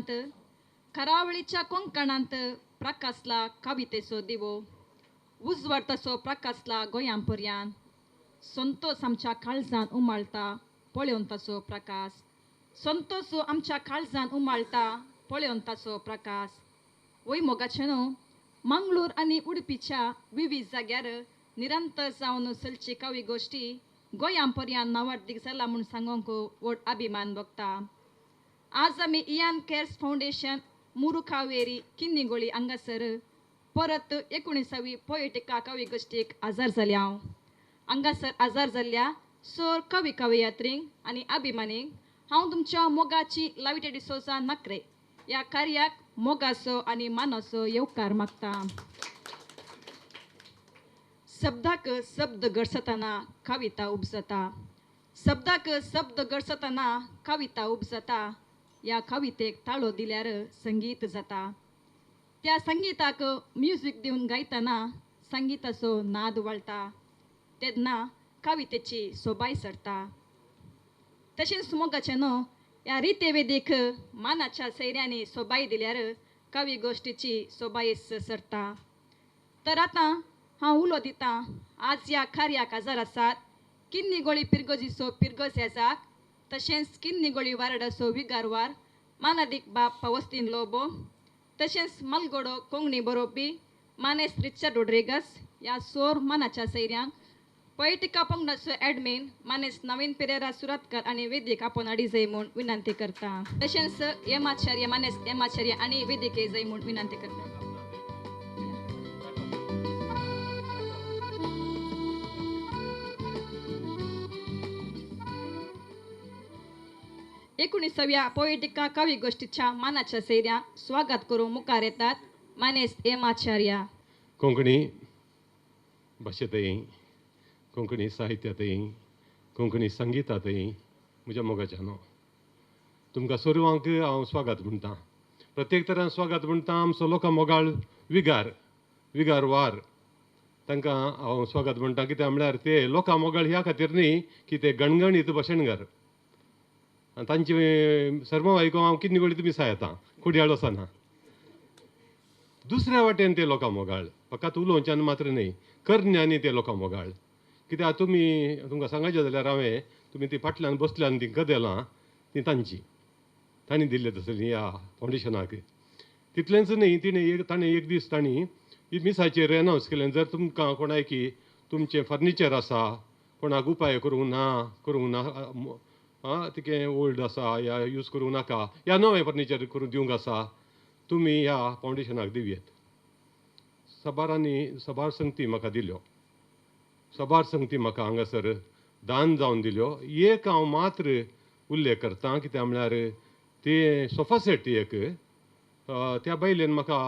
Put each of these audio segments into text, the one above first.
कोंकणांत करावळीच्या कोंकणांत प्रकासला कवितेचो दिवो उजवाड तसो प्रकासला गोंयां पर्यान संतोष आमच्या काळजान उमाळता पळोवन ताचो प्रकाश संतोष आमच्या काळजान उमाळता पळोवन ताचो प्रकाश. वय मोगाचें न्हू मंगळूर आनी उडपीच्या विविध जाग्यार निरंतर जावन चलची कवी गोश्टी गोंयां पर्यान नावार्दीक जाला म्हूण सांगूंक व्हड अभिमान भोगता. आज आमी इयान केर्स फावंडेशन मुरुकावेरी किन्नीगोळी हांगासर परत 19वी पोएटिका कवी गोश्टीक हजर जाल्या. हांव हांगासर हजर जाल्ल्या सोर कवी कवयित्रींक आनी अभिमानींक हांव तुमच्या मोगाची लाविटे डिसोजा नकरे ह्या कार्याक मोगाचो आनी मानाचो येवकार मागता. शब्दाक शब्द गरसतना कविता उपजता, शब्दाक शब्द गरसतना कविता उपजता. ह्या कवितेक ताळो दिल्यार संगीत जाता, त्या संगीताक म्युजीक दिवन गायतना संगीताचो नाद वळटा, तेन्ना कवितेची सोबाय सरता. तशेंच मोगाचें न्हू ह्या रितेवेदीक मानाच्या सैऱ्यांनी सोबाय दिल्यार कवी गोश्टीची सोबाय सरता. तर आतां हांव उलो दितां आज ह्या कार्याक हजर आसात किन्नीगोळी पिरगोजीचो पिरगोज येजाक तशेंच किन्नीगोळी वारडाचो विगारवार मानादीक बाप पावस्तीन लोबो तशेंच मलगोडो कोंकणी बरोवपी मानेस रिचर्ड रोड्रिगस ह्या सोर मानाच्या सैऱ्यांक पोएटिका पंगडाचो एडमीन मानेस नवीन पेरेरा सुरतकर आनी वेदीक आपोवन हाडी जाय म्हूण विनंती करता. तशेंच हेमाचार्य मानेस हेमाचार्य आनी वेदीक जाय म्हूण विनंती करता. 19व्या पोएटिका कवी गोश्टीच्या मानाच्या सैऱ्यांक स्वागत करूंक मुखार येतात मानेस हेमाचार्य. कोंकणी भाशेंतय, कोंकणी साहित्यांतय, कोंकणी संगितांतय म्हज्या मोगाच्या न्हू तुमकां सर्वांक हांव स्वागत म्हणटा. प्रत्येक तरान स्वागत म्हणटा आमचो लोकां मोगाळ विगार विगार वार तांकां हांव स्वागत म्हणटा. कित्याक म्हळ्यार ते लोकां मोगाळ ह्या खातीर न्ही की ते गणगणीत भाशणगार आनी तांचे सर्व आयकूंक हांव कितनी गोळी तुमी सायता कुडयाळ वचना. दुसऱ्या वाटेन ते लोकां मोगाळ फकत उलोवच्यान मात्र न्ही करण्यांनी ते लोकां मोगाळ. कित्याक तुमी तुमकां सांगायचें जाल्यार हांवें तुमी ती फाटल्यान बसल्यान ती कदेलां ती तांची तांणी दिल्ली तसली ह्या फावंडेशनाक. तितलेंच न्ही तिणें एक ताणें एक दीस तांणी मिसाचेर एनावन्स केलें जर तुमकां कोणायकी तुमचें फर्निचर आसा कोणाक उपाय करूंक ना आं तिकें ओल्ड आसा या यूज करूंक नाका या नवें फर्निचर करून दिवंक आसा तुमी ह्या फावंडेशनाक दिवयेत. सबारांनी सबार संगती म्हाका दिल्यो, सबार संगती म्हाका हांगासर दान जावन दिल्यो. एक हांव मात्र उल्लेख करता कित्याक म्हळ्यार ते सोफा सेट एक त्या बायलेन म्हाका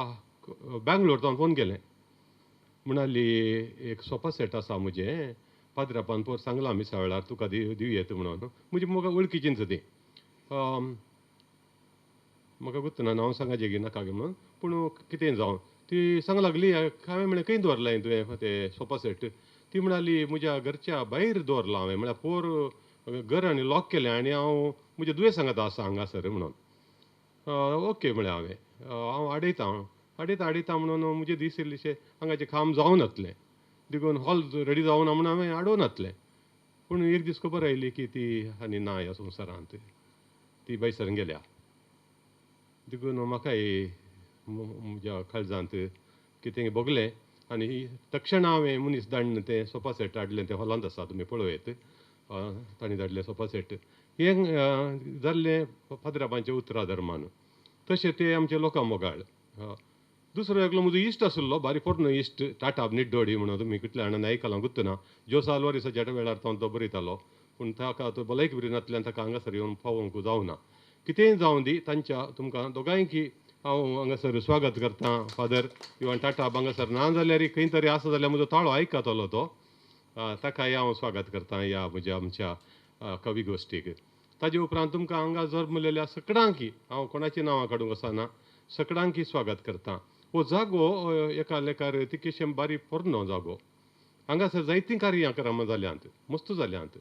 बेंगलोर सावन फोन केलें. म्हणाली एक सोफा सेट आसा म्हजें पाद्रापान पोर सांगलां मिसा वेळार तुका दिवयेत म्हणून. म्हजी म्हाका वळखीचीच ती म्हाका गुत्तना हांव सांगाचें की नाका म्हणून पूण कितें जावं ती सांग लागली. हांवें म्हणलें खंय दवरलां तुवें ते सोफा सेट? ती म्हणाली म्हज्या घरच्या भायर दवरलां हांवें म्हळ्यार पोर घर आनी लॉक केलें आनी हांव म्हज्या दुयेंस सांगता आसा हांगासर म्हणून. ओके म्हळें हांवें हांव आडयता आडयता आडयता म्हणून म्हजे दीस इल्लेशे हांगाचें काम जावनातलें देखून हॉल रेडी जावना म्हणून हांवें आडोवनातलें. पूण एक दीस खबर आयली की ती आनी ना ह्या संवसारांत, ती भायसर गेल्या. देखून म्हाकाय म्हज्या काळजांत कितें भोगलें आनी तक्षणा हांवें मनीस धाडून तें सोफा सेट हाडलें. तें हॉलांत आसा तुमी पळोवयेत. तांणी धाडलें सोफा सेट. हें जाल्लें फादराबांच्या उतरा धर्मान. तशें ते आमचे लोकां मोगाळ. दुसरो एकलो म्हजो इश्ट आशिल्लो बारीक पोरणो इश्ट टाटा निड्डोडी म्हणून तुमी कितल्या जाणांनी आयकलां गुत्तना. ज्योस आल्वारीसाच्या वेळार तो बरयतालो पूण ताका तो भलायकी बरी नासल्यान ताका हांगासर येवन पावोवंक जावना. कितेंय जावं दी तांच्या तुमकां दोगांयकी हांव हांगासर स्वागत करता. फादर इवन टाटा हांगासर ना जाल्यार खंय तरी आसा जाल्यार म्हजो ताळो आयकतलो तो ताकाय हांव स्वागत करता ह्या म्हज्या आमच्या कवी गोश्टीक. ताजे उपरांत तुमकां हांगा जल्मलेल्या सगळ्यांकी हांव कोणाचीं नांवां काडूंक वचना सगळ्यांकी स्वागत करता. हो जागो एका लेखार तिकेशें बारीक पोरणो जागो. हांगासर जायतीं कार्यां करां जाल्यांत मस्त जाल्यांत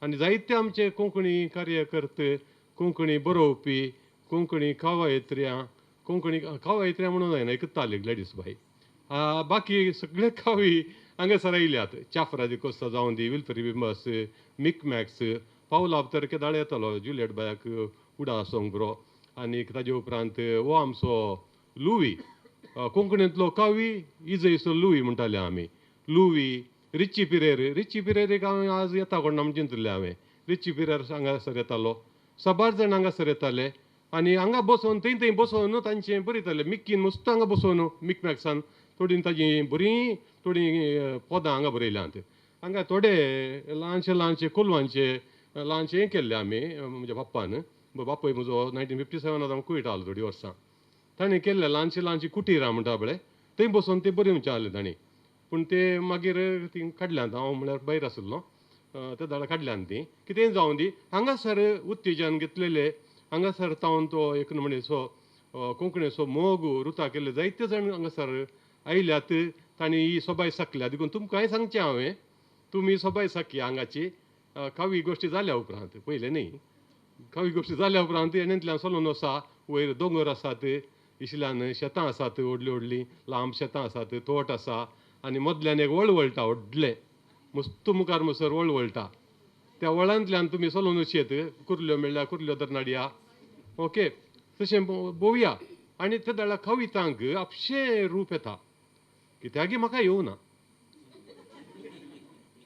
आनी जायते आमचे कोंकणी कार्यकर्ते कोंकणी बरोवपी कोंकणी कवयित्र्यां, कोंकणी कवयित्र्यां म्हणून जायना, एकच आसली ग्लॅडीस बाय. बाकी सगळे कवी हांगासर आयल्यात. चाफ्रा दिकोस्ता जावन दी, विल्फ्री बिंबस, मिक मॅक्स, पावलाप तर केदाळ येतालो जुलियट बायाक उडा सोंग बरो. आनी ताजे उपरांत हो आमचो लुवी, कोंकणींतलो कवी इजयसो लुवी म्हणटाले आमी. लुवी, रिची पिरेर, रिची पिरेर हांवें आज येता कोण ना म्हण चिंतलें हांवें. रिची पिरेर हांगासर येतालो, साबार जाण हांगासर येताले आनी हांगा बसोवन थंय थंय बसोवन तांचें बरयताले. मिक्कीन मस्त हांगा बसोवन मिक मॅक्सान थोडीं ताजीं बरीं थोडीं पदां हांगा बरयल्यांत. हांगा थोडे ल्हानशे ल्हानशे कोलवांचे ल्हानशें हें केल्लें आमी म्हज्या बाप्पान. बापूय म्हजो 1957 आतां कुवेटा आसलो थोडीं वर्सां. ताणें केल्लें ल्हानशीं ल्हानशीं कुटिरां म्हणटा पळय, थंय बसोवन तें बरोवचें आहलें ताणें. पूण ते मागीर ती काडल्यांत, हांव म्हळ्यार भायर आशिल्लो ते दाडा काडल्यान ती. कितेंय जावं दी, हांगासर उत्तेजन घेतलेले, हांगासर तावन तो एक म्हणसो कोंकणीचो मोग रुता केल्ले जायते जाण हांगासर आयल्यात. तांणी ही सोबाय साकल्या. देखून तुमकांय सांगचें हांवें, तुमी सोबाय साकी हांगाची. कवी गोश्टी जाल्या उपरांत, पयलें न्ही, कवी गोश्टी जाल्या उपरांत येणेंतल्यान चलोवन आसा, वयर दोंगर आसात, इसल्यान शेतां आसात, व्हडलीं व्हडलीं लांब शेतां आसात, तोट आसा आनी मदल्यान एक वळ वळटा व्हडलें, मस्त मुखार मसर वळ वळटा. त्या वळांतल्यान तुमी चलोवन शेत कुर्ल्यो मेळ्ळ्या, कुर्ल्यो तरणाड्या, ओके, तशें भोवया. आनी ते दाळा कवितांक आपशें रूप येता, कित्याक म्हाका येवना.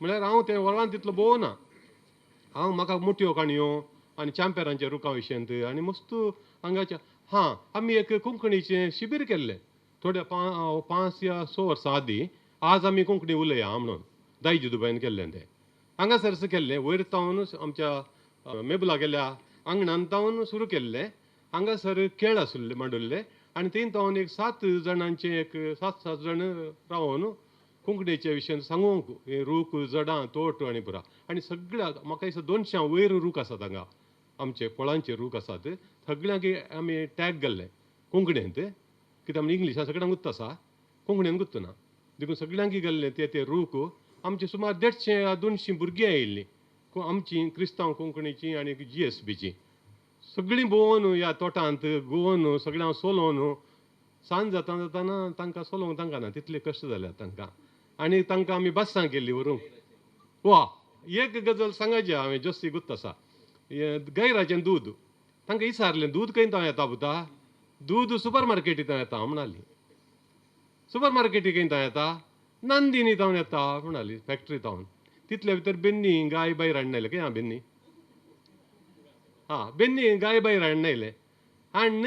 म्हळ्यार हांव तें वळान तितलो भोवना. हांव म्हाका मोट्यो काणयो आनी चांपेरांच्या रुखां विशयांत आनी मस्त हांगाच्या. हां, आमी एक कोंकणीचें शिबीर केल्लें थोड्या 5 या 6 वर्सां आदीं. आज आमी कोंकणी उलया म्हणून दायजी दुबायन केल्लें तें. हांगासर केल्लें, वयर तावन आमच्या मेबला गेल्या आंगणान तावन सुरू केल्लें. हांगासर खेळ आशिल्ले मांडुल्ले आनी थंय तावन एक 7 जाणांचे, एक 7-7 जाण रावन कोंकणीच्या विशयान सांगूंक, हे रूख जडां तोट आनी पुरा. आनी सगळ्या म्हाका दिसता 200 वयर रूख आसात हांगा, आमचे फळांचे रूख आसात. सगळ्यांक आमी टॅग घाल्ले कोंकणींत, कित्याक आमी इंग्लिशान सगळ्यांक गुत्त आसा, कोंकणीन गुत्त ना. देखून सगळ्यांक घाल्ले ते ते रूख. आमचे सुमार 150 200 भुरगीं आयिल्लीं, आमची क्रिस्तांव कोंकणीची आनी GSBची. सगळीं भोंवन ह्या तोटांत गोवन सगळ्यांक सोलोवन सांज जाता जाताना तांकां सोलोवंक तांकां ना तितले कश्ट जाल्यात तांकां. आनी तांकां आमी बसां केल्ली व्हरूंक. वा, एक गजाल सांगाची हांवें जोस्ती गुत्त आसा, गैराचें दूद तांकां विचारलें, दूद खंय तांव येता पुता? दूद सुपर मार्केटी तांव येता म्हणाली. सुपर मार्केटी खंय तांव येता? नंदिनी तावन येता म्हणाली, फॅक्टरी तावन. तितले भितर बेन्नी गाय भायर हाडून आयलें. खंय आहा बेन्नी? हां, बेन्नी गाय भायर हाडून आयलें. हाडून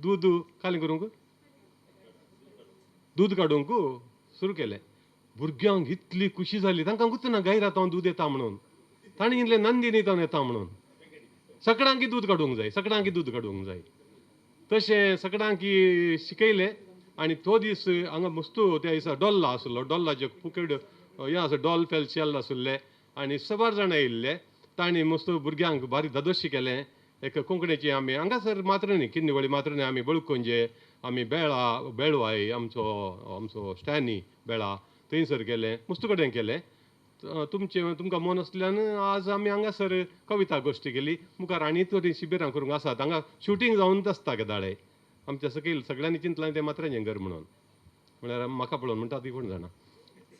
दूद खाली करूंक, दूद काडूंक सुरू केलें. भुरग्यांक इतली खुशी जाली, तांकां गुत्त ना गायरा तावन दूद येता म्हणून. तांणी इतलें नंदिनी तावन येता म्हणून. सगळ्यांकी दूद काडूंक जाय, सगळ्यांकी दूद काडूंक जाय. तशें सगळ्यांकी शिकयलें. आनी तो दीस हांगा मस्त त्या दिसा डोल्ला आसलो, डोल्लाचे फुकेड हें आसा, डॉल फेल आसले आनी सबार जाणां येयल्ले. तांणी मस्त भुरग्यांक बारीक धादोशी केलें. एक कोंकणीची आमी हांगासर मात्र न्ही, किन्नीवळी मात्र न्ही, आमी बळकोंजे, आमी बेळा, बेळवाय आमचो आमचो स्टॅनी बेळा थंयसर केलें, मस्त कडेन केलें. तुमचें तुमकां मन आसल्यान आज आमी हांगासर कविता गोश्टी केली. मुखार आनी थोडीं शिबिरां करूंक आसात. हांगा शुटींग जावनच आसता केदाळे आमच्या सकयल सगळ्यांनी चिंतलां तें मात्र्याचें घर म्हणून, म्हळ्यार म्हाका पळोवन म्हणटा ती कोण जाणा.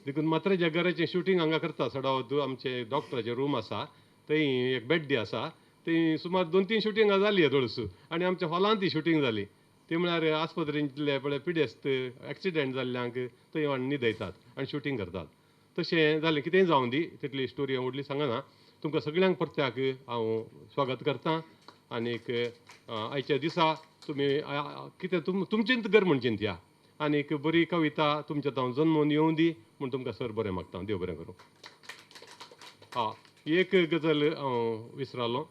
देखून मात्र्याच्या घराचें शुटींग हांगा करता. सडावत आमचे डॉक्टराचें रूम आसा, थंय एक बेड्डी आसा, थंय सुमार 2-3 शुटिंगां जाली थोडस. आनी आमच्या हॉलांत ती शुटींग जाली. ती म्हळ्यार आस्पत्रेंतले पळय पिडेस्त एक्सिडंट जाल्ल्यांक थंय हाडून न्हिदयतात आनी शुटींग करतात. तशें जालें. कितेंय जावं दी, तितली स्टोरी हांव व्हडली सांगना. तुमकां सगळ्यांक परत्याक हांव स्वागत करतां. आनीक आयच्या दिसा तुमी कितें तुमचेंच घर म्हण चिंतया आनीक बरी कविता तुमच्या तावन जन्मून येवं दी म्हूण तुमकां सर बरें मागता. देव बरें करूं. हां, एक गजाल हांव विसरालो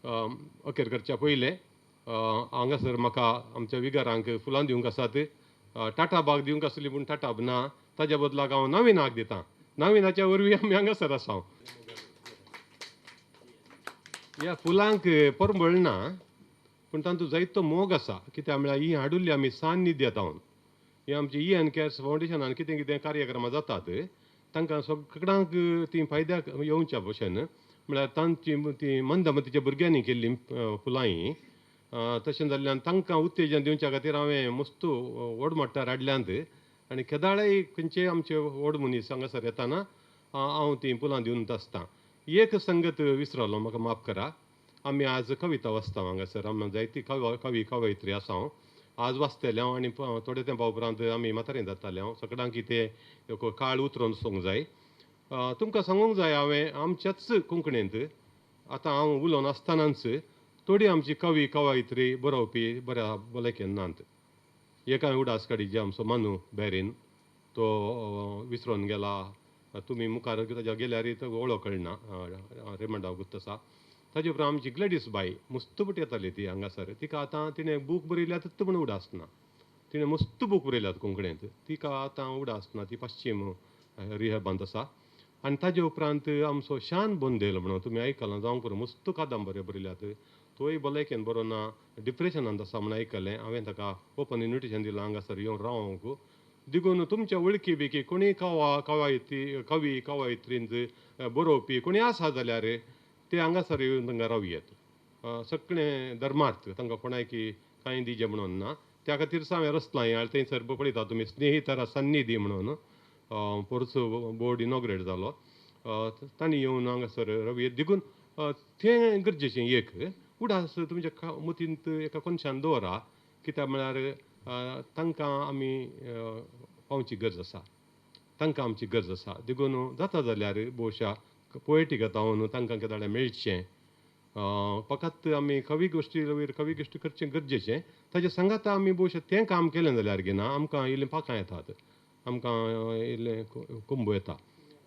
अखेर करच्या पयलें. हांगासर म्हाका आमच्या विगारांक फुलां दिवंक आसात. टाटा बाग दिवंक आसली पूण टाटा ना, ताज्या बदलाक हांव नवीनाक दितां. नवीनाच्या वरवीं आमी हांगासर आसा. ह्या फुलांक परमळ ना, पूण तांचो जायतो मोग आसा. कित्याक म्हळ्यार ही हाडुल्ली आमी सान निद्या तावन. ही आमची ई एन केअर्स फावंडेशनान कितें कितें कार्यक्रमां जातात, तांकां सगळ्यांक ती फायद्याक येवच्या भशेन म्हळ्यार तांची ती मंदमतीच्या भुरग्यांनी केल्लीं फुलां हीं. तशें जाल्ल्यान तांकां उत्तेजन दिवच्या खातीर हांवें मस्त व्हड मोट्टार हाडल्यांत आनी केदाळाय खंयचेय आमचे व्हड मनीस हांगासर येताना हांव तीं फुलां दिवन आसतां. एक संगत विसरलो, म्हाका माफ करा. आमी आज कविता वाचता हांगासर, आमी जायती कवी कवयित्री आसा. हांव आज वाचतलें हांव आनी थोडे तेंपा उपरांत आमी म्हातारें जातालें. हांव सगळ्यांक कितें एक काळ उतरोन वचूंक जाय. तुमकां सांगूंक जाय, हांवें आमच्याच कोंकणींत आतां हांव उलोवन आसतनाच थोडी आमची कवी कवयित्री बरोवपी बऱ्या भलायकेन नात. एक हांवें उडास काडिल्ली, आमचो मानू बॅरीन, तो विसरोन गेला. तुमी मुखार ताज्या गेल्यार तो वळख कळना, रेमंडा गुत्त आसा. ताजे उपरांत आमची ग्लॅडीस बाय मस्त पट येताली ती हांगासर. तिका आतां तिणें बूक बरयल्यात म्हूण उडास ना, तिणें मस्त बूक बरयल्यात कोंकणींत, तिका आतां उडास ना, ती पश्चीम रिहॅबांत आसा. आनी ताजे उपरांत आमचो शान बोंदेल म्हणून तुमी आयकलां जावंक पुरो, मस्त कादंबऱ्यो बरयल्यात. तोय भलायकेन बरो ना, डिप्रेशनांत आसा म्हूण आयकलें. हांवें ताका ओपन इन्विटेशन दिलां हांगासर येवन रावंक. देखून तुमच्या वळखी बिकी कोणी कवायती कवी कवयित्रींत बरोवपी कोणी आसा जाल्यार ते हांगासर येवन तांकां रावयेत. सगळें धर्मार्थ, तांकां कोणायकी कांय दिजें म्हणून ना. त्या खातीर हांवें रचलां हें. थंयसर पळयता तुमी स्नेहितरा सन्निधी म्हणून पोरसो बोर्ड इनॉग्रेट जालो, तांणी येवन हांगासर रावयेत. देखून तें गरजेचें एक उडास तुमच्या मतींत एका कोनशान दवरा, कित्याक म्हळ्यार तांकां आमी पावची गरज आसा, तांकां आमची गरज आसा. देखून जाता जाल्यार भोवशा पोएटीक आतां तांकां केदाळ्यार मेळचें. फकत आमी कवी गोश्टी वयर कवी गोश्टी करचें गरजेचें, ताजे सांगाता आमी भोवशा तें काम केलें जाल्यार गिना आमकां इल्लें पाखां येतात, आमकां इल्लें कुंबो येता.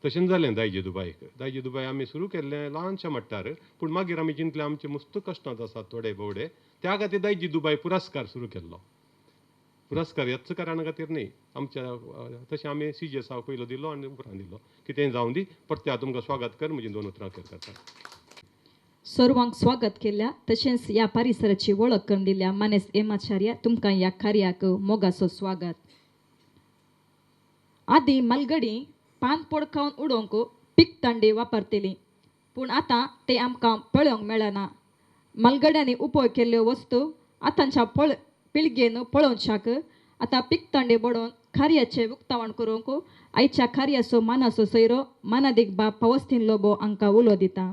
तशेंच जालें दायजी दुबायक. दायजी दुबाय आमी सुरू केल्लें ल्हानशें मट्टार, पूण मागीर आमी जितले आमचे मस्त कश्टांत आसात थोडे भोवडे, त्या खातीर दायजी दुबाय पुरस्कार सुरू केल्लो. पुरस्कार ह्याच कारणा खातीर न्ही आमच्या, तशें आमी सी जी एसाक पयलो दिलो आनी उपरांत दिलो. कितेंय जावं दी, परतें हांव तुमकां स्वागत कर म्हजी दोन उतरां करता. सर्वांक स्वागत केल्या तशेंच ह्या परिसराची वळख करून दिल्या मानेस एमाचार्य, तुमकां ह्या कार्याक मोगाचो स्वागत. आदी मालगडी पान पडकावन उडोवंक पिकतांडी वापरतली, पूण आतां ते आमकां पळोवंक मेळना. मालगड्यांनी उपयोग केल्ल्यो वस्तू आतांच्या पिळगेन पळोवच्याक आतां पिकतांडे बडोवन कार्याचें उक्तावण करूंक आयच्या कार्याचो मानाचो सोयरो मानादीक बाब पावस्तीन लोबो हांकां उलो दिता.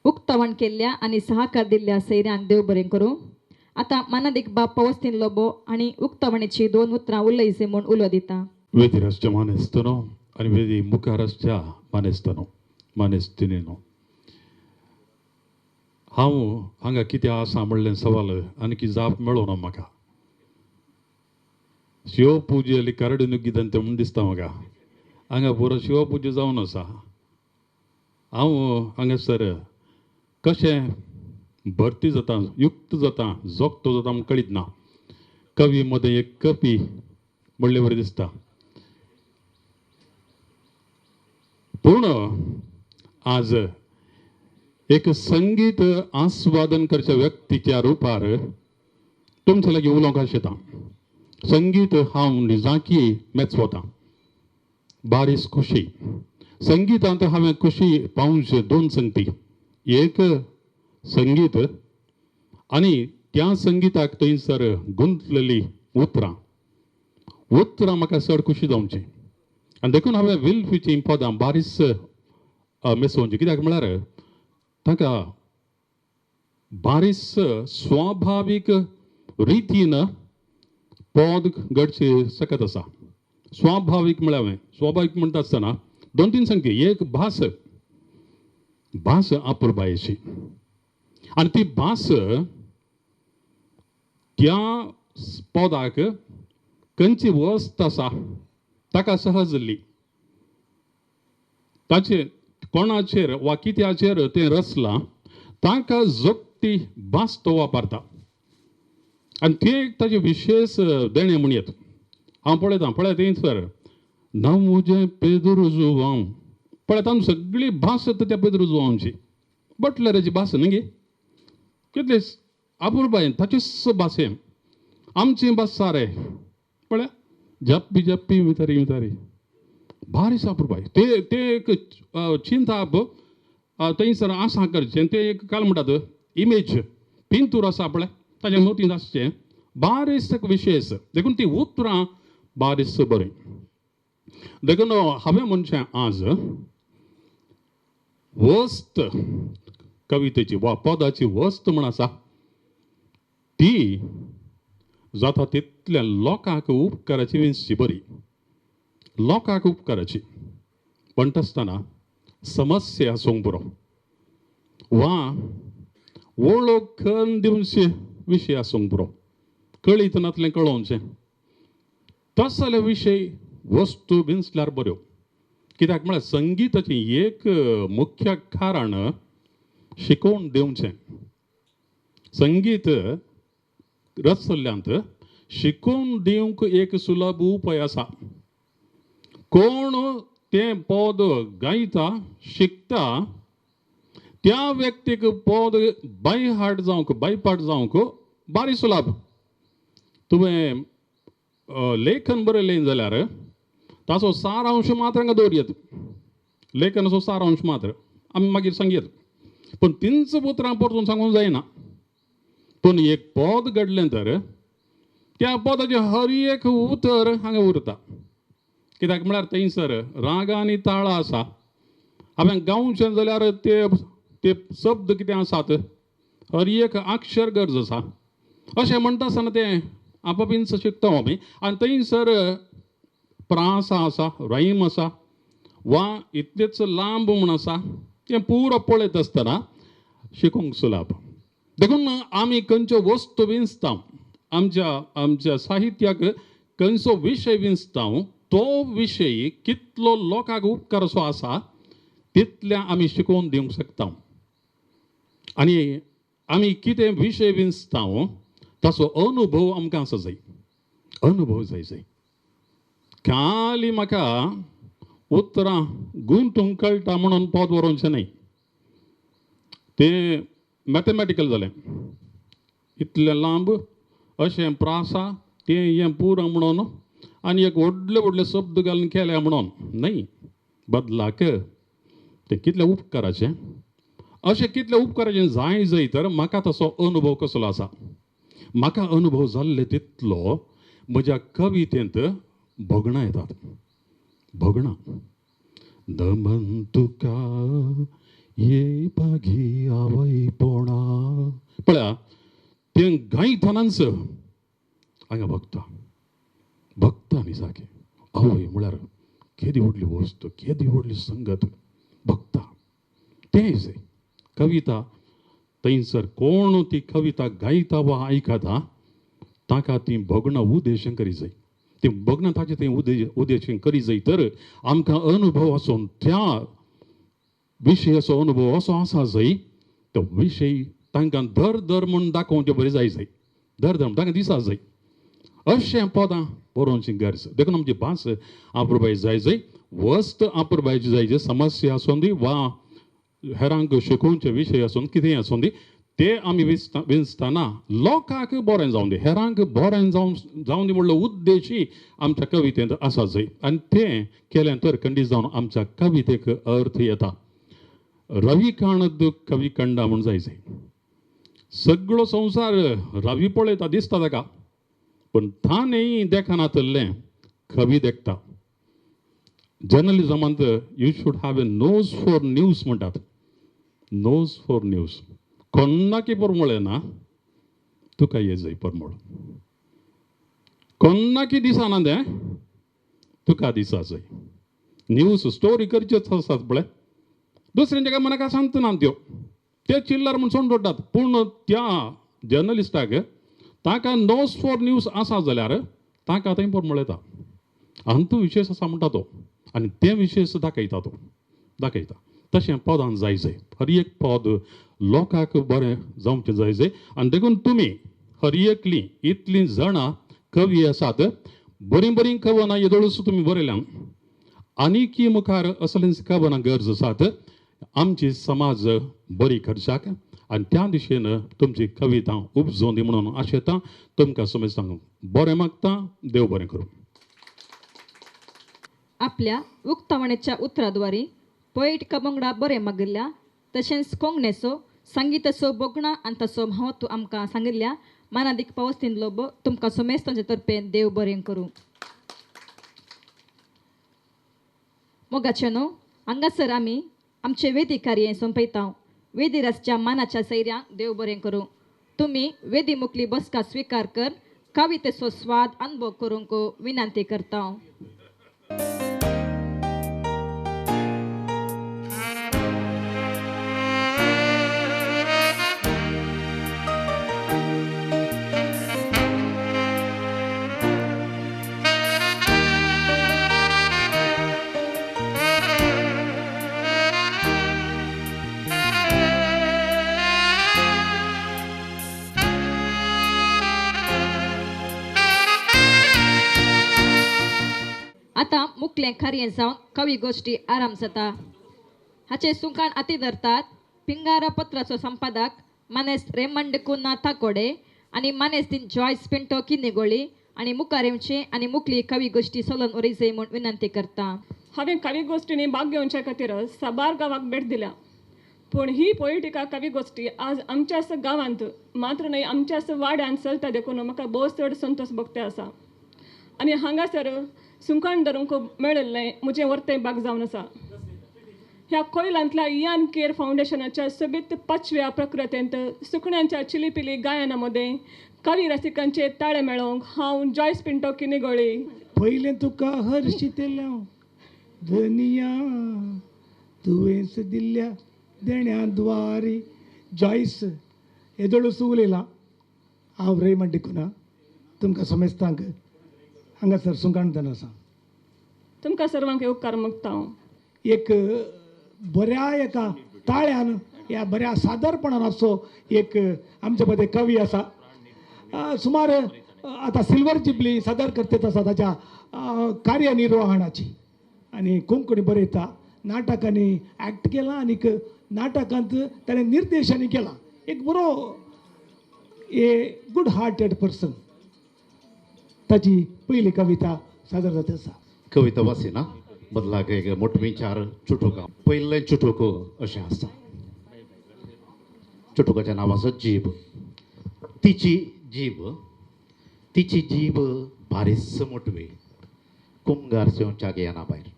उक्तावण केल्ल्या आनी सहकार दिल्ल्या सैऱ्यांक देव बरें करूं. आतां मानादीक बाब पावस्तीन लोबो आनी उक्तावणेची दोन उतरां उलयचे म्हूण उलो दिता. वेदी रस्त्या मानेस्तनो आनी वेदी मुखार रस्त्या मानेस्तनो मानेस्तिनीनो, हांव हांगा कितें आसा म्हणलें सवाल आनी जाप मेळना म्हाका. शिवपुजेली करडी नुग्गिदंते म्हूण दिसता म्हाका. हांगा पुरो शिवपुजा जावन आसा. हांव हांगासर कशें भरती जाता, युक्त जाता, जोगतो जाता म्हूण कळीत ना. कवी मदें एक कपी म्हणले वरी दिसता. पूण आज एक संगीत आस्वादन करच्या व्यक्तीच्या रुपार तुमचे लागीं उलोवंक आशिता. संगीत हांव निजाकी मेचवता, बारीस खुशी. संगीतांत हांवें खुशी पावचे दोन संगती, एक संगीत आनी त्या संगीताक थंयसर गुंतलेली उतरां. उतरां म्हाका चड खुशी जावची आनी देखून हांवें विल्फीचीं पदां बारीस मेसोवची. कित्याक म्हळ्यार ताका बारीस स्वाभावीक रितीन पद घडचे शकत आसा. स्वाभावीक म्हळ्यार हांवें स्वाभावीक म्हणटा आसतना दोन तीन सांगती. एक भास, भास अपुरबायेची आनी ती भास त्या पदाक खंयची वस्त आसा ताका सहजली ताचे कोणाचेर वा कित्याचेर तें रचलां ताका जोगती भास तो वापरता आनी तें एक ताजें विशेश देणें म्हूण येत. हांव पळयतां पळयता थंयसर ना म्हजें पेद्रू जुवांव पळयता आमी सगळी भास येता त्या पेद्रू जुवांवची, बटलराची भास न्ही गे, कितले अपुरबायेन ताचीच भास हें. आमची भास सारे पळय जप्पी जप्पी मितारी मितारी बारीस अपुरबाय ते ते एक चिंताप थंयसर आसा करचें तें एक काल म्हणटात इमेज पिंतूर आसा पळय ताज्या मतींत आसचें बारीस एक विशेश देखून ती उतरां बारीस बरीं. देखून हांवें म्हणचें आज वस्त कवितेची वा पदाची वस्त म्हण आसा ती जाता तितल्या लोकांक उपकाराची विंचची बरी लोकांक उपकाराची म्हणटा आसतना समस्या आसूंक पुरो वा वळख दिवचे विशय आसूंक पुरो कळीत नातलें कळोवचें तसले विशय वस्तू विंचल्यार बऱ्यो. कित्याक म्हळ्यार संगीताचें एक मुख्य कारण शिकोवन दिवचें. संगीत रचल्ल्यांत शिकोवन दिवंक एक सुलभ उपाय आसा. कोण तें पद गायता शिकता त्या व्यक्तीक पद बाय हार्ट जावंक बायपाट जावंक बारी सुलभ. तुवें लेखन बरयलें जाल्यार ताचो सारांश मात्र हांगा दवरयत लेखनाचो सारांश मात्र आमी मागीर सांगयत पूण तींच उतरां परतून सांगूंक जायना. पूण एक पद घडलें तर त्या पदाचें हर एक उतर हांगा उरता. कित्याक म्हळ्यार थंयसर राग आनी ताळा आसा. हांवें गावचें जाल्यार ते ते शब्द कितें आसात हर एक अक्षर गरज आसा. अशें म्हणटा आसतना तें आपापींच शिकता आमी आनी थंयसर प्रासा आसा रायम आसा वा इतलेच लांब म्हूण आसा तें पुरो पळयत आसतना शिकूंक सुलभ. देखून आमी खंयच्यो वस्तू विंचता आमच्या आमच्या साहित्याक खंयचो विशय विंचता तो विशय कितलो लोकांक उपकार असो आसा तितल्या आमी शिकोवन दिवंक शकता. आनी आमी कितें विशय विंचता ताचो अनुभव आमकां आसा जाय अनुभव जाय जाय. खाली म्हाका उतरां गुंतूंक कळटा म्हणून पद बरोवचें न्हय तें मॅथमॅटिकल जालें इतलें लांब अशें प्रासा तें हें पुरो म्हणून आनी एक व्हडले व्हडले शब्द घालून केले म्हणून न्हय बदलाक तें कितले उपकाराचें अशें कितले उपकाराचें जाय जाय तर म्हाका तसो अनुभव कसलो आसा. म्हाका अनुभव जाल्ले तितलो म्हज्या कवितेंत भोगणां येतात भोगणां. दमन तुका ये पागी आवयपणा पळया तें गायतनाच हांगा भोगता भोगता न्ही सारकें. आवय म्हळ्यार केदी व्हडली वस्त केदी व्हडली संगत भोगता तें कविता थंयसर कोण ती कविता गायता वा आयकता ताका ती भोगणां उद्देश करी जाय. ती भोगणां ताचें थंय उद्देश करी जाय तर आमकां अनुभव आसून त्या विशयाचो अनुभव असो आसा जाय तो विशय तांकां दर दर म्हूण दाखोवचे बरें जाय जाय दर दर तांकां दिसा जाय. अशें पदां बरोवची गरज. देखून आमची भास अपुरबाय जाय जाय वस्त अपुरबायची जाय जाय समस्या आसूं दी वा हेरांक शिकोवचे विशय आसून कितेंय आसूं दी ते आमी विंचतना लोकांक बरें जावं दी हेरांक बरें जावं जावं दी म्हणलो उद्देशी आमच्या कवितेंत आसा जाय. आनी तें केलें तर खंडीत जावन आमच्या कवितेक अर्थ येता. रविकांत कवी कंडा म्हूण जाय जाय. सगळो संवसार रवी पळयता दिसता ताका पूण ताणें देखनातलें कवी देखता. जर्नलिजमांत you should have a nose for news म्हणटात. नोज फॉर न्यूज कोन्नाकी परमळ ना तुका ये जाय परमळ कोन्नाकी दिसना तें तुका दिसा जाय. न्यूज स्टोरी करच्योच आसात पळय दुसऱ्यांच्या काय मनाक सांगता ना त्यो ते चिल्लर म्हूण सोडून दवरतात. पूण त्या जर्नलिस्टाक ताका नोज फॉर न्यूज आसा जाल्यार ताका थंय परमळ येता. आनी विशेश आसा म्हणटा तो आनी तें विशेश दाखयता तो दाखयता. तशें पदान जाय जाय हर एक पद लोकांक बरें जावचें जाय जाय. आनी देखून तुमी हर एकलीं इतलीं जाणां कवी आसात बरीं बरीं कवनां येदोळूच तुमी बरयल्या आनीकी मुखार असलींच कवनां गरज आसात आमची समाज बरी करच्याक आनी त्या दिशेन तुमची कविता उपजोवन दी म्हणून आशेता. तुमकां समज सांगूंक बरें मागता. देव बरें करूं. आपल्या उक्तावणेच्या उतराद्वारे पोएटिका पंगडा बरें मागिल्ल्या तशेंच कोंकणेचो संगीताचो बोगणा आनी ताचो म्हत्व आमकां सांगिल्ल्या मानादीक पावस्तीन लोबो तुमकां समेस्तांचे तर्फे देव बरें करूं. मोगाचे न्हू हांगासर आमी आमचें वेदी कार्य सोंपयता. वेदी रसच्या मानाच्या सैऱ्यांक देव बरें करूं. तुमी वेदी मुखली बसका स्विकार कर कवितेचो स्वाद अनुभव करूंक विनंती करता. आतां मुखलें कार्य जावन कवी गोश्टी आराम जाता. हाचे सुंकाण आती धरतात पिंगारा पत्राचो संपादक मानेस्त रेमंड कुन्ना ताकोडे आनी मानेस्त जॉयस पिंटो किन्नीगोळी आनी मुखार येवचे आनी मुखली कवी गोश्टी सोलन ओरिजय म्हूण विनंती करता. हांवें कवी गोश्टींनी भाग घेवच्या खातीर साबार गांवाक भेट दिल्या, पूण ही पोएटिका कवी गोश्टी आज आमच्याच गांवांत मात्र न्हय आमच्याच वाड्यांत चलता देखून म्हाका भोव चड संतोश भोगता आसा. आनी हांगासर सुंकाण धरूंक मेळिल्लें म्हजें वर्तें भाग जावन आसा. ह्या कोयलांतल्या इयान केअर फावंडेशनाच्या सोबीत पांचव्या प्रकृतेंत सुकण्यांच्या चिलीपिली गायना मदें कवी रसिकांचे ताळे मेळोवंक हांव जॉयस पिंटो किनीगोळी. पयलें तुका हरशितलें धनिया तुवेंच दिल्ल्या देण्या द्वारी. जॉयस येदोळू उलयलां हांव रेमंड डिकुना तुमकां समेस्तांक हांगासर सुंकाण आसा. तुमकां सर्वांक उपकार मागता हांव. एक बऱ्या एका ताळ्यान ह्या बऱ्या सादरपणान असो एक आमचे मदें कवी आसा. सुमार आतां सिल्वर जुबली सादर करतात आसा ताच्या कार्यनिर्वहणाची आनी कोंकणी बरयता, नाटकांनी एक्ट केलां आनीक नाटकांत ताणें निर्देशनय केलां. एक बरो ए गुड हार्टेड पर्सन. ताची पयली कविता सादर जाता आसा. कविता वाचिना बदलाक एक मोटवी विचार चुटुका. पयलें चुटूक अशें आसा. चुटुकाचें नांव आसा जीब. तिची जीब, तिची जीब बारीस मोटवी कुमगार सेवच्याक येना भायर.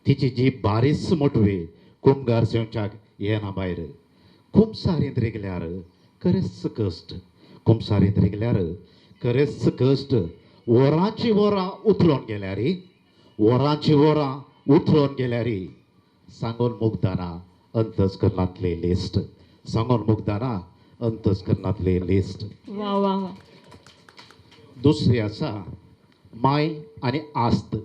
तिची जीब बारीस मोटवी कुमगार सेवच्याक येना भायर. कुमसारींत रिगल्यार करेच कश्ट, कुमसारींत रिगल्यार करेच कश्ट. वरांची वरां उथळून गेल्यार, वरांची वरां उथळून गेल्यार सांगून मुगदाना अंतस करनातली लिस्ट, सांगून मुगदाना अंतस करनातली लिस्ट. वा वा वा. दुसरी आसा माय आनी आस्त.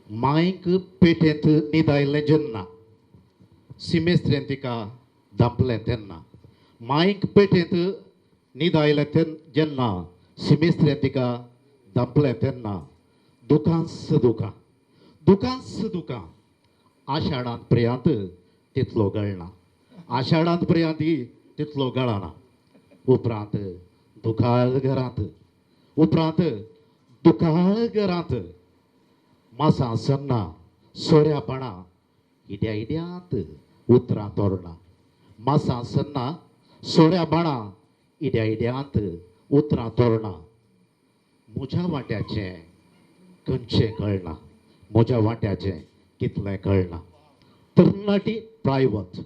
मायक पेटेंत न्हिदायलें जेन्ना सिमेस्त्रेन तिका धांपलें तेन्ना, मायक पेटेंत न्हिदायलें जेन्ना सिमेस्त्रेन तिका धांपलें तेन्ना दुकांस दुकां, दुकांस दुकां आषाढांत पर्यंत तितलो गळना, आषाढांत पर्यंत तितलो गळना. उपरांत दुकाळ घरांत, उपरांत दुकाळ घरांत मासां सन्ना सोऱ्यापणां इड्या इड्यांत उतरां तोरणां. मासां सन्ना सोऱ्यापणां इड्या इड्यांत उतरां तोरणां. म्हज्या वांट्याचें खंयचें कळना, म्हज्या वांट्याचें कितलें कळना. तरणाटी प्रायवत,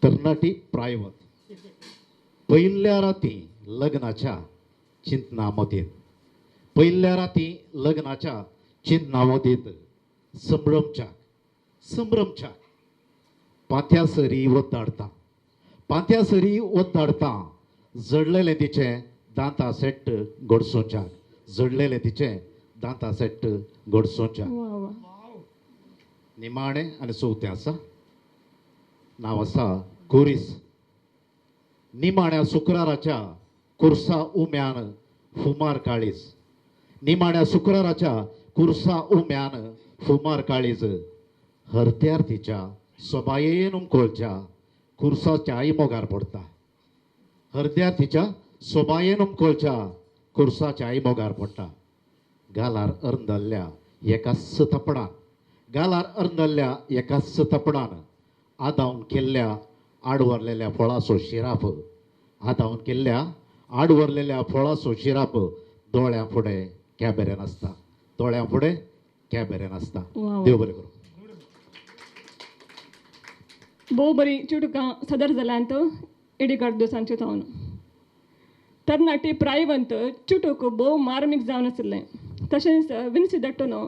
तरणाटी प्रायवत. पयल्या राती लग्नाच्या चिंतना मदींत, पयल्या राती लग्नाच्या चिंतना मदींत संभ्रमच्याक, संभ्रमच्याक पांथ्या सरी वताडता, पांथ्या सरी वताडता. जडलेलें तिचें दांता सेट्ट गोडसोच्याक, जडलेलें तिचें दांता सेट्ट गोडसोच्याक. निमाणें आनी चवथें आसा, नांव आसा कुरीस. निमाण्या शुक्राराच्या कुर्सा उम्यान फुमार काळीज, निमाण्या शुक्राराच्या कुर्सा उम्यान फुमार काळीज. हरत्यार तिच्या सोबायेन उमकोळच्या कुर्साच्याय मोगार पडटा. हरद्यार तिच्या सोबायेन उमकोळच्या कुर्साच्याय मोगार पडटा. गालार अर्दल्ल्या एकाच थपडान, गालार अर्दल्ल्या एकाच थपडान आदावन केल्ल्या आडवरलेल्या फळाचो शिराप, आदावन केल्ल्या आडवरलेल्या फळाचो शिराप दोळ्यां फुडें कॅबेरेन आसता, दोळ्यां फुडें कॅबेरेन आसता. देव बरें करूं. भोव बरी चिटुकां सदर जाल्यांत एडीकार्ड दिवसांचे जावन तरणाटी प्रायवंत चिटूक भोव मार्मीक जावन आशिल्लें. तशेंच विन्सी दट्टनो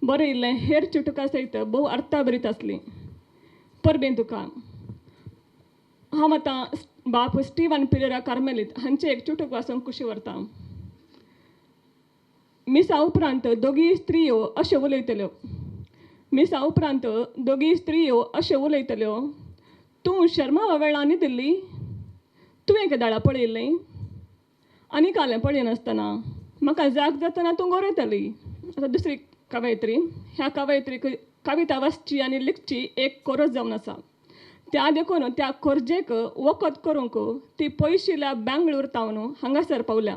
बरयिल्लें हेर चिटुका सयत भोव अर्थाभरीत आसली. परबें तुका हांव आतां बाप स्टीवन पिरेरा कार्मेलीत हांचे एक चिटूक वाचूंक खुशी व्हरता. मिसा उपरांत दोगी स्त्रियो अश्यो उलयतल्यो, मिसा उपरांत दोगी स्त्रियो अश्यो उलयतल्यो, तूं शर्मा वेळा न्हिदिल्ली, तुवें केदाळा पळयल्लें आनी कालें पळयनासतना म्हाका जाग जातना तूं गोरयताली. आतां दुसरी कवयत्री, ह्या कवयत्रीक कविता वाचची आनी लिखची एक कोरस जावन आसा. त्या देखून त्या खोर्जेक वखद करूंक ती पयशिल्ल्या बेंगळूर तावन हांगासर पावल्या.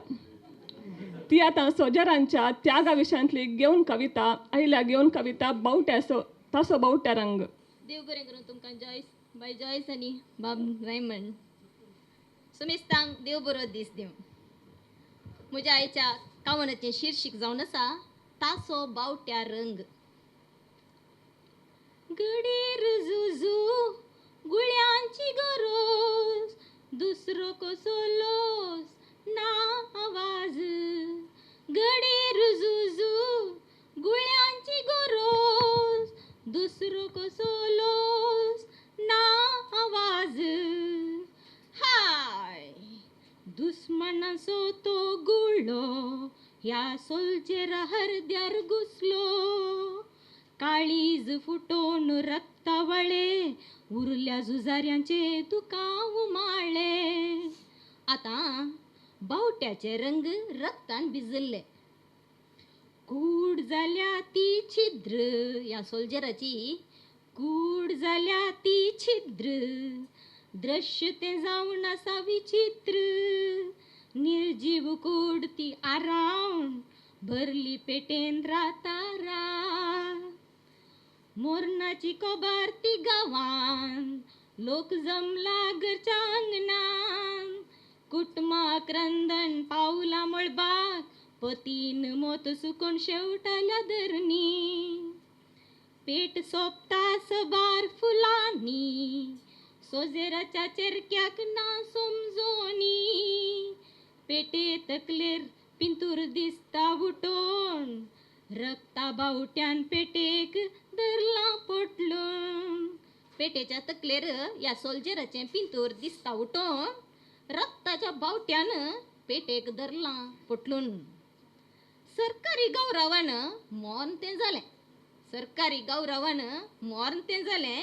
ती आतां सोजरांच्या त्यागा विशयांतली घेवन कविता आयल्या, घेवन कविता बावट्याचो तासो बावट्या रंग. देव बरें करूं तुमकां जॉयस बाय जॉयस आनी बाब रायमंड सुमेस्तांक देव बरो दीस दिवं. म्हज्या आयच्या कावनाचें शीर्शीक जावन आसा तासो बावट्या रंग. गडीर जुजू गुळ्यांची गरोज दुसरो कसो लोस ना आवाज, गडीर जुजू गुळ्यांची गरोज दुसरो कसो लोस ना आवाज. हाय दुस्मनाचो तो गुळो ह्या सोलचेर हरद्यार घुसलो, काळीज फुटोवन रक्तावळे उरल्या झुजाऱ्यांचे तुका उमाळे. आतां बावट्याचे रंग रक्तान भिजल्ले, कूड जाल्या ती छिद्र ह्या सोल्जराची, कूड जाल्या ती छिद्र दृश्य तें जावन आसा विचित्र, निर्जीव कूड ती आरावन भरली पेटेन रातारा. मोरनाची कोबार ती गांवान लोक जमला घरच्या आंगणान, कुटुंबाक रंदन पावला मळबाक पतीन मोत सुकून शेवटाल्या धरणी. पेट सोंपता सबार फुलांनी सोजेराच्या चेरक्याक ना समजोनी, पेटे तकलेर पिंतूर दिसता उठोन रक्ता बावट्यान पेटेक धरलां पोटलून. पेटेच्या तकलेर ह्या सोल्जराचें पिंतूर दिसता उठोन रक्ताच्या बावट्यान पेटेक धरलां पोटलून. सरकारी गौरवान मौन तें जालें, सरकारी गौरवान मौन तें जालें,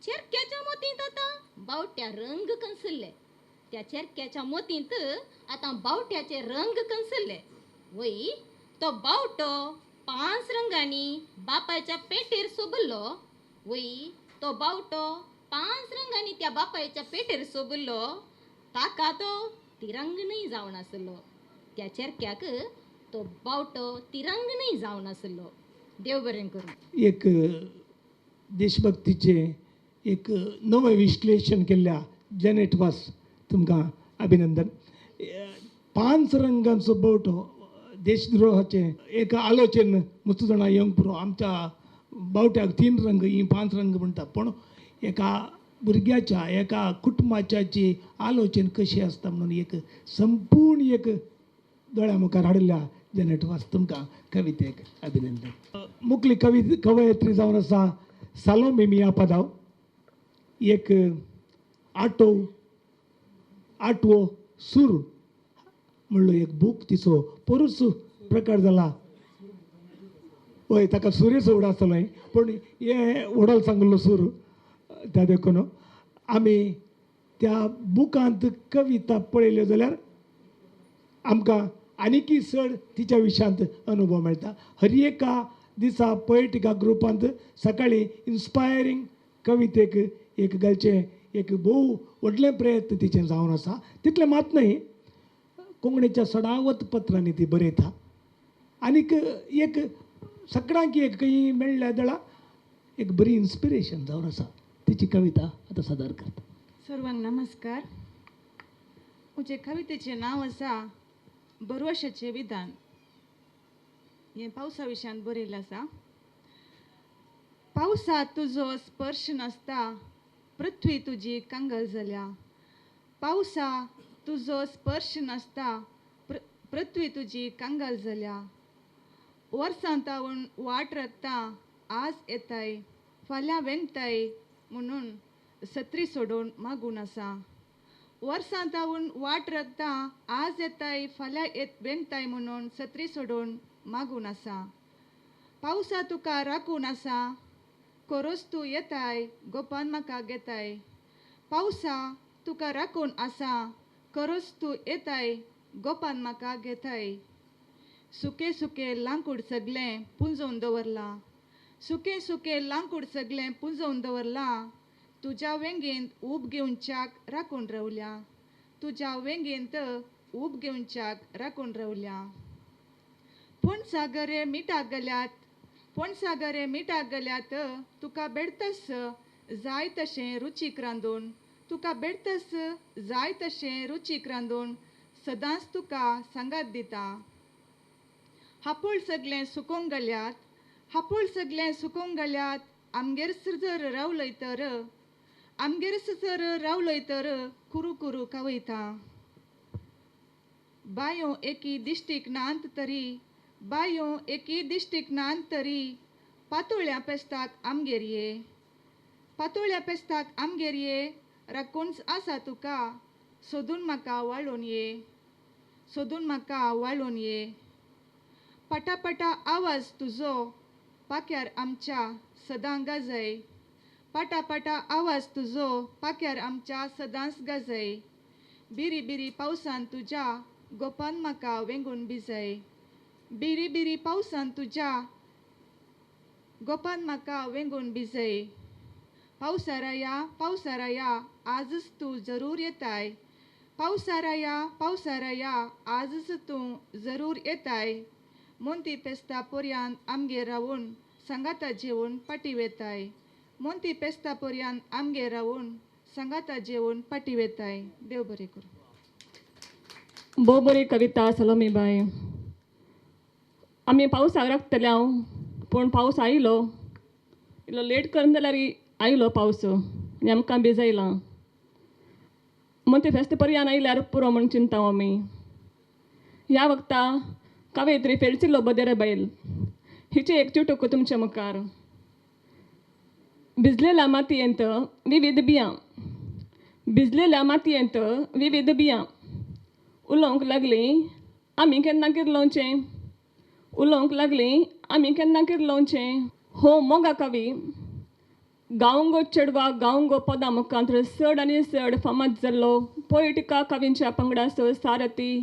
चेरक्याच्या मोतींत आतां बावट्या रंग कंसल्ले, त्या चेरक्याच्या मोतींत आतां बावट्याचे रंग कंसल्ले. वय तो बावटो 5 रंगांनी बापायच्या पेटेर सोबल्लो, वय तो बावटो 5 रंगांनी त्या बापायच्या पेटेर सोबल्लो, ताका तो तिरंग न्हय जावन आसलो, त्या चेरक्याक तो बावटो तिरंग न्हय जावन आसलो. देव बरें करूं. एक देशभक्तीचें एक नवें विश्लेशण केल्ल्या जेनेट वास तुमकां अभिनंदन. 5 रंगांचो बावटो देशद्रोहाचें एक आलोचन मस्त जाणां येवंक पुरो. आमच्या बावट्याक 3 रंग ही 5 रंग म्हणटा, पूण एका भुरग्याच्या एका कुटुंबाच्याची आलोचन कशी आसता म्हणून एक संपूर्ण एक दोळ्या मुखार हाडिल्ल्या जेनेट वास तुमकां कवितेक अभिनंदन. मुखली कवयित्री जावन आसा सालोमी मिया पदाव. एक आठवो सूर म्हणलो एक बूक तिचो पोरूच प्रकार जाला. हय ताका सुरेश उडा आसतलो पूण हे वडल सांगलो सूर त्या देखून आमी त्या बुकांत कविता पळयल्यो जाल्यार आमकां आनीकय चड तिच्या विशयांत अनुभव मेळटा. हर एका दिसा पोएटिका ग्रुपांत सकाळीं इन्स्पायरींग कवितेक एक घालचें एक भोव व्हडलें प्रयत्न तिचें जावन आसा. तितलें मात न्हय, कोंकणीच्या सडावत पत्रांनी ती बरयता. आनीक एक सगळ्यांक एक खंय मेळ्ळ्या दळा एक बरी इन्स्पिरेशन जावन आसा. तिची कविता आतां सादर करता. सर्वांक नमस्कार. म्हजे कवितेचें नांव आसा बरवशाचें विधान. हें पावसा विशयान बरयलें आसा. पावसा तुजो स्पर्श नासता पृथ्वी तुजी कंगाल जाल्या. पावसा तुजो स्पर्श नासता पृथ्वी तुजी कंगाल जाल्या. वर्सां तावन वाट राखता आज येताय फाल्यां वेंगताय म्हणून सत्री सोडून मागून आसा. वर्सां तावन वाट राखता आज येताय फाल्यां वेंगताय म्हणून सत्री सोडून मागून आसा. पावसा तुका राखून आसा कोरोस तूं येताय गोपान म्हाका घेताय. पावसा तुका राखून आसा करोस तूं येताय गोपान म्हाका घेताय. सुकें सुकें लांकूड सगळें पुंजोवन दवरलां. सुकें सुकें लांकूड सगळें पुंजोवन दवरलां. तुज्या वेंगेंत ऊब घेवच्याक राखून रावल्या. तुज्या वेंगेंत ऊब घेवच्याक राखून रावल्या. पणसागरे मिठाक गेल्यात पणसागरे मिठाक गेल्यात तुका बेडतस जाय तशें रुचीक रांदून. तुका बेडतस जाय तशें रुचीक रांदून सदांच तुका सांगात दिता. हापूळ सगळें सुकोवंक गेल्यात हापूळ सगळें सुकोवंक गेल्यात आमगेर जर रावलय तर आमगेर जर रावलय तर कुरू कुरू कावयता. बायो एकी दिश्टीक नात तरी बायो एकी दिश्टीक नात तरी पातोळ्या पेस्ताक आमगेर ये. पातोळ्या पेस्ताक आमगेर ये राखूनच आसा तुका सोदून म्हाका वाळून ये. सोदून म्हाका वाळून ये. पाटापाटा आवाज तुजो पाक्यार आमच्या सदां गाजय. पाटापाटा आवाज तुजो पाक्यार आमच्या सदांच गाजय. बिरी बिरी पावसान तुज्या गोपान म्हाका वेंगून भिजय. बिरी बिरी पावसान तुज्या गोपान म्हाका वेंगून भिजय. पावसाराया पावसाराया आजच तूं जरूर येताय. पावसाराया पावसाराया आजच तूं जरूर येताय. मोंती पेस्ता पोरयान आमगेर रावून सांगाता जेवन पाटी वेताय. मोंती पेस्ता पोरयान आमगेर रावून सांगाता जेवन पाटी वेताय. देव बरें करूं. भोव बरी कविता सलोमी बाय. आमी पावसाक राखतले हांव पूण पावस आयलो इल्लो लेट करून जाल्यार आयलो पावस आनी आमकां भिजयलां. मोंती फेस्त पर्यान आयल्यार पुरो म्हूण चिंता आमी. ह्या वखता कवयित्री फेलसिल्लो बदेर बैल हिचे एक चिटूक तुमचे मुखार. भिजलेल्या मातयेंत विविध बियां भिजलेल्या मातयेंत विविध बियां उलोवंक लागलीं आमी केन्ना किर्लोवचें. उलोवंक लागलीं आमी केन्ना किर्लोवचें. हो मोगा कवी गांवगो चेडवा गांवगो पदां मुखांत चड आनी चड फामाद जाल्लो पोयटिका कवींच्या पंगडाचो सारथी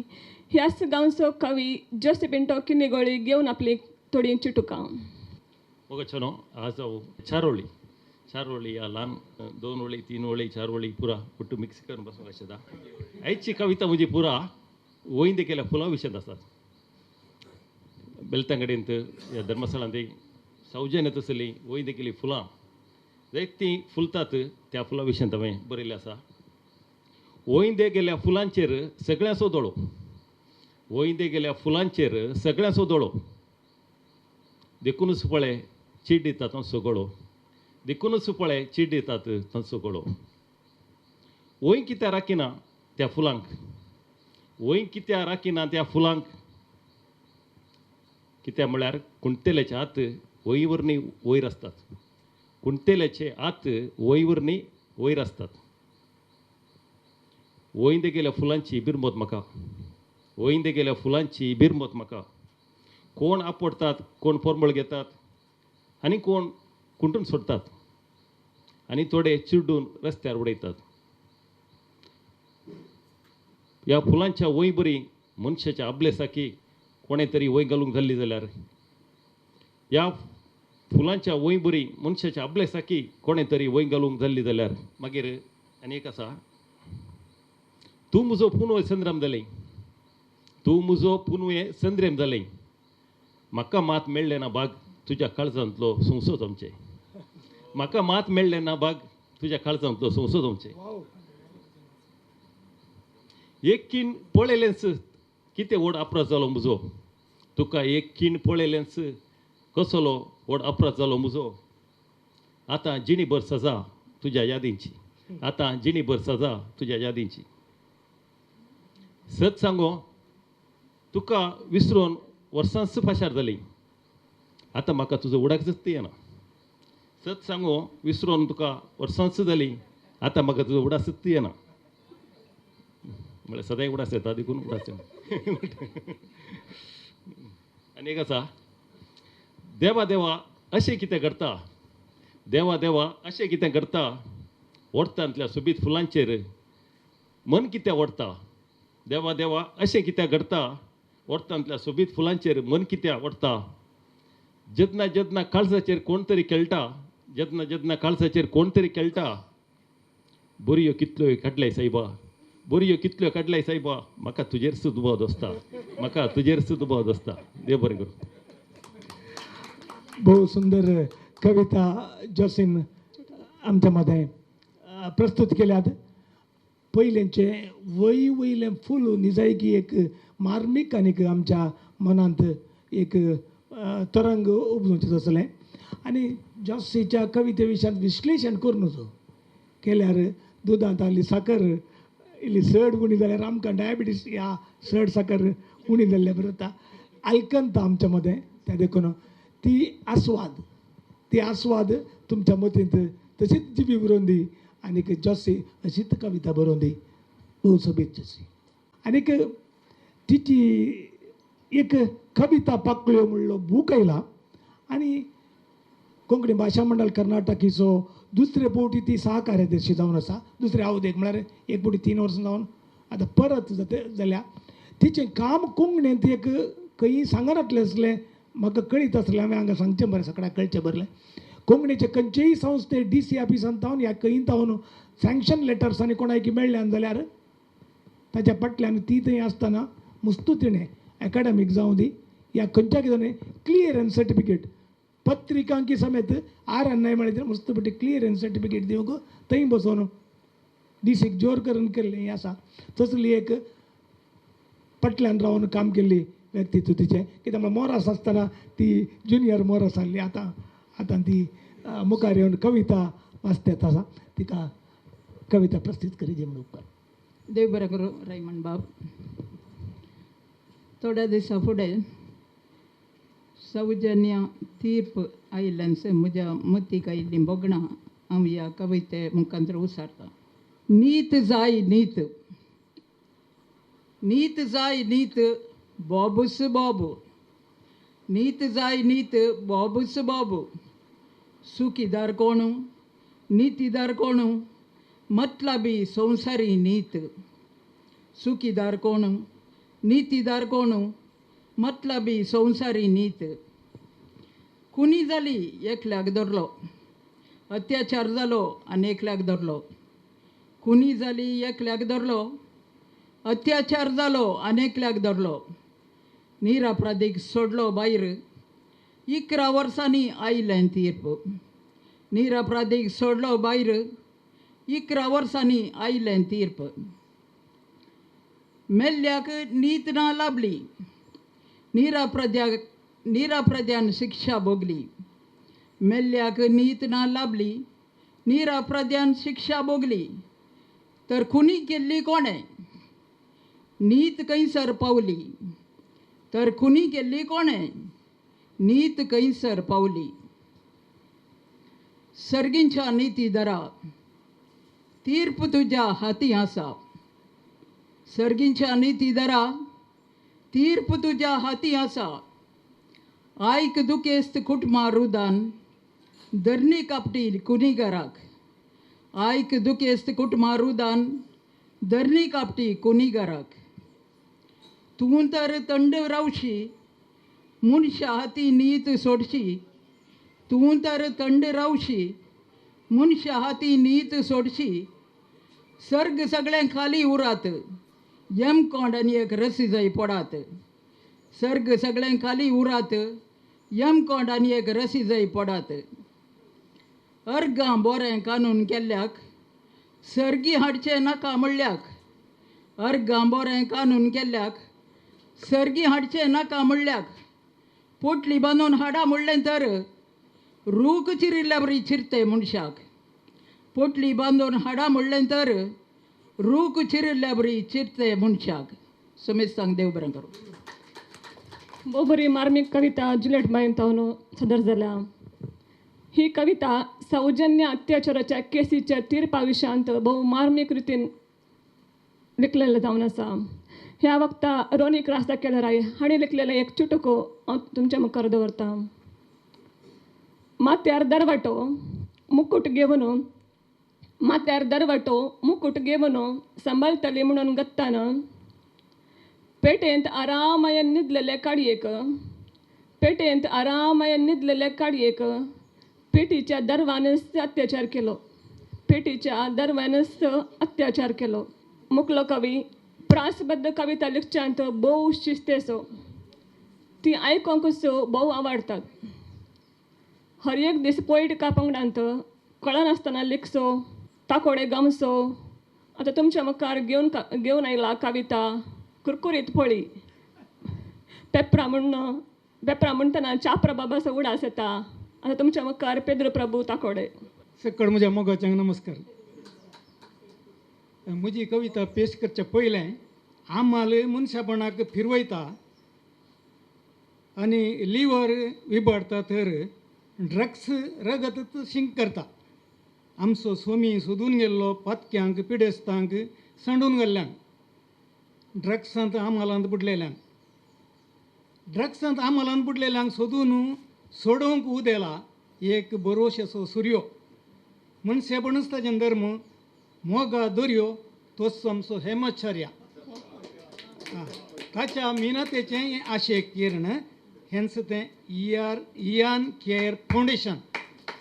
ह्याच गांवचो कवी जोसे पिंटो किन्नीगोळी घेवन आपली थोडी चिटुकां. मोगाचनो आज हांव चार ओळी चार ओळी ह्या ल्हान 2 ओळी 3 ओळी 4 ओळी पुरा ಒಟ್ಟು ಮಿಕ್ಸ್ करून बसूंक शकता. आयची कविता म्हजी पुरा वयंदे केल्या फुलां विशयांत आसात. बेलतांगडेंत ह्या धर्मस्थळांत सौजन्य तसली वयंदे केली फुलां जायतीं फुलतात त्या फुलां विशयांत हांवें बरयल्लें आसा. वयंदे गेल्या फुलांचेर सगळ्यांचो दोळो. वयंदे गेल्या फुलांचेर सगळ्यांचो दोळो देखूनच पळय चीड दिता तांचो गळो. देखूनच पळय चीड दितात तांचो गळो. वंय कित्याक राखिना त्या फुलांक. वंय कित्याक राखिना त्या फुलांक. कित्याक म्हळ्यार कुंटेल्याचे हात वंय वरनी वयर आसतात. कुंटेल्याचे हात वंय वरनी वयर आसतात. वंयदे गेल्या फुलांची बिरमत म्हाका. वयंदे गेल्या फुलांची बिरमत म्हाका. कोण आपडटात कोण पोरमळ घेतात आनी कोण कुंटून सोडटात आनी थोडे चिड्डून रस्त्यार उडयतात. ह्या फुलांच्या वंय बरी मनशाच्या आबलेसाकी कोणें तरी वंय घालूंक जाल्ली जाल्यार ह्या फुलांच्या वंय बरी मनशाच्या आबलेसाकी कोणें तरी वंय घालूंक जाल्ली जाल्यार. मागीर आनी एक आसा तूं म्हजो पुनवय संद्राम जालें. तूं म्हजो पुनवे संद्रेम जालें. म्हाका मात मेळ्ळें ना भाग तुज्या काळजांतलो संवसो जमचें, म्हाका मात मेळ्ळें ना भाग तुज्या काळजांतलो संवसो जमचें. एक खीण पळयलेंच कितें व्हड अपराध जालो म्हजो, तुका एक खीण पळयलेंच कसलो व्हड अपराध जालो म्हजो. आतां जिणीभर सजा तुज्या यादींची, आतां जिणीभर सजा तुज्या यादींची. सत सांगो तुका विसरून वर्सांच फाशार जालीं, आतां म्हाका तुजो उडाकच येना. सत सांगो विसरून तुका वर्सांच जालीं, आतां म्हाका तुजो उडासच येना. म्हळ्यार सदांय उडास येता देखून उडास येना. आनी एक आसा, देवा देवा अशें कितें करता, देवा देवा अशें कितें करता, वोडतांतल्या सोबीत फुलांचेर मन कितें ओडटा. देवा देवा अशें कितें घडटा, वोडतांतल्या सोबीत फुलांचेर मन कितें ओडटा. जेन्ना जेन्ना काळजाचेर कोण तरी खेळटा, जेन्ना जेन्ना काळजाचेर कोण तरी खेळटा, बोरयो कितल्यो काडल्याय सायबा, बोरयो कितल्यो काडल्याय सायबा, म्हाका तुजेर दुबाव दसता, म्हाका तुजेर दुबाव दसता. देव बरें करूं. भोव सुंदर कविता जोसीन आमच्या मदें प्रस्तुत केल्यात. पयलेंचे वय वयलें फूल निजायकी एक मार्मीक आनीक आमच्या मनांत एक तरंग उपजोवचें आसलें. आनी जोसीच्या कविते विशयांत विश्लेशण करून केल्यार दुदांत आहली साकर इल्ली चड उणी जाल्यार आमकां डायबिटीस ह्या चड साकर उणी जाल्ल्या बरें जाता आयकनता आमच्या मदें. त्या देखून ती आस्वाद, ती आस्वाद तुमच्या मतींत तशीच जिबी बरोवन दी आनीक जोसी अशीच कविता बरोवन दी. भोव सोबीत जोसी. आनीक तिची एक कविता पाकळ्यो म्हणलो बूक आयला आनी कोंकणी भाशा मंडळ कर्नाटकीचो दुसरे फावटी ती सहकार्यदर्शी जावन आसा. दुसरे आवदेक म्हळ्यार एक फावटी 3 वर्सां जावन आतां परत जाल्या. तिचें काम कोंकणींत एक खंयी सांगनातलें आसलें, म्हाका कळीत आसलें, हांवें हांगा सांगचें बरें सगळ्याक कळचें बरें. कोंकणीचे खंयचेय संस्थे डी सी ऑफिसान तावन ह्या खंय तावन सँक्शन लेटर्स आनी कोणायकी मेळ्ळ्यान जाल्यार ताच्या फाटल्यान ती थंय आसतना मुस्तू तिणें एकाडमीक जावं दी ह्या खंयच्या कितें क्लियरन्स सर्टिफिकेट पत्रिकांकी समेत आर एन I म्हळ्यार मस्त पटी क्लियरन्स सर्टिफिकेट दिवंक थंय बसोवन डी सीक जोर करून केल्लें हें आसा. तसली एक फाटल्यान रावन काम केल्ली व्यक्तित्व तिचें. कित्याक म्हळ्यार मोरास आसतना ती ज्युनियर मोरास आहली, आतां आतां ती मुखार येवन कविता वाचतात आसा. तिका कविता प्रस्तुत करी म्हूण उपकार. देव बरें करूं रायमण बाब. थोड्या दिसां फुडें सौजन्य तीर्प आयिल्ल्यान म्हज्या मतीक आयिल्लीं भोगणां हांव ह्या कविते मुखांतर उसारतां. नीत जाय नीत, नीत जाय नीत बाबूस बाबू, नीत जाय नीत बाबूस बाबू, सुखीदार कोणू नितीदार कोणू मतलबी संवसारी नीत, सुखीदार कोणू नितीदार कोणू मतलबी संवसारी नीत. खुनी जाली एकल्याक धरलो, अत्याचार जालो आनी एकल्याक धरलो, खुनी जाली एकल्याक धरलो, अत्याचार जालो आनी एकल्याक धरलो, निरापराधीक सोडलो भायर, 11 वर्सांनी आयलें तीर्प, निरापराधीक सोडलो भायर, 11 वर्सांनी आयलें तीर्प. मेल्ल्याक नीत ना लाभली, निरापराध्यान शिक्षा भोगली, मेल्ल्याक नीत ना लाभली, निरापराध्यान शिक्षा भोगली, तर खुनी केल्ली कोणें, नीत खंयसर पावली, तर खुनी केल्ली कोणें, नीत खंयसर पावली. सर्गींच्या निती दरा तीर्प तुज्या हाती आसा, सर्गींच्या निती दरा तीर्प तुज्या हाती आसा, आयक दुखेस्त कुटुंबा रुदान धरणी कापटी कुनिगराक, आयक दुखेस्त कुटुंबा रुदान धरणी कापटी कुनिगराक. तूं तर थंड रावशी मनशा हाती नीत सोडशी, तूं तर थंड रावशी मनशा हाती नीत सोडशी, सर्ग सगळें खाली उरात, यमकोंड आनी एक रसी जाय पडात, सर्ग सगळें खाली उरात यमकोंड आनी एक रसी जय पडात अर्गां बोरें कानून केल्ल्याक सर्गी हाडचें नाका म्हणल्याक अर्गां बोरें कानून केल्ल्याक सर्गी हाडचें नाका म्हणल्याक पोटली बांदून हाडा म्हणलें तर रूख चिरिल्ल्या बरी चिरते मनशाक पोटली बांदून हाडा म्हणलें तर रूख चिरिल्ल्या बरी चिरते मनशाक. सुमेस्तांक देव बरें करूं. भोव बरी मार्मीक कविता जुलियट बायन तावन सदर जाल्या. ही कविता सौजन्य अत्याचाराच्या केसीच्या तीर्पा विशयांत भोव मार्मीक रितीन लिखलेलें जावन आसा. ह्या वक्ता रोनी क्रास्ता केलराय हांणी लिखलेलें एक चुटको हांव तुमच्या मुखार दवरतां. माथ्यार दरवाटो मुकूट घेवन माथ्यार दरवाटो मुकूट घेवन सांबाळटली म्हणून गत्तान पेटेंत आरामायन न्हिदलेले काडयेक पेटेंत आरामायन न्हिदलेले काडयेक पेटीच्या दरवानच अत्याचार केलो पेटीच्या दरवानच अत्याचार केलो. मुकलो कवी प्रासबद्ध कविता लिखच्यांत भोव शिस्तेचो ती आयकोंकूच भोव आवडटात. हर एक दीस पोयटिका पंगडांत कळनासतना लिखचो ताकोडे गामसो. आतां तुमच्या मुखार घेवन घेवन आयला कविता कुरकुरीत पोळी. पेपरां म्हण पेपरां म्हणटना चाप्रा बाबाचो उडास येता. आतां तुमच्या मुखार पेद्रो प्रभू ताकोडे. सकळ म्हज्या मोगाच्यांक नमस्कार. म्हजी कविता पेश करच्या पयलें आमाल मनशापणाक फिरवयता आनी लिवर विबाडता तर ड्रग्स रगतच शिंक करता. आमचो स्वामी सोदून गेल्लो पातक्यांक पिडेस्तांक सांडून गेल्ल्यांक ड्रग्सांत आमालांत बुडलेल्यांक ड्रग्सांत आमालांत बुडलेल्यांक सोदून सोडोवंक उदेला एक बरोशेचो सुर्यो. मनशेपणूच ताजें धर्म मोगा दर्यो तोच आमचो हेमाचार्या. ताच्या मिनतेचें आशेक किरण हेंच तें इयान केअर फावंडेशन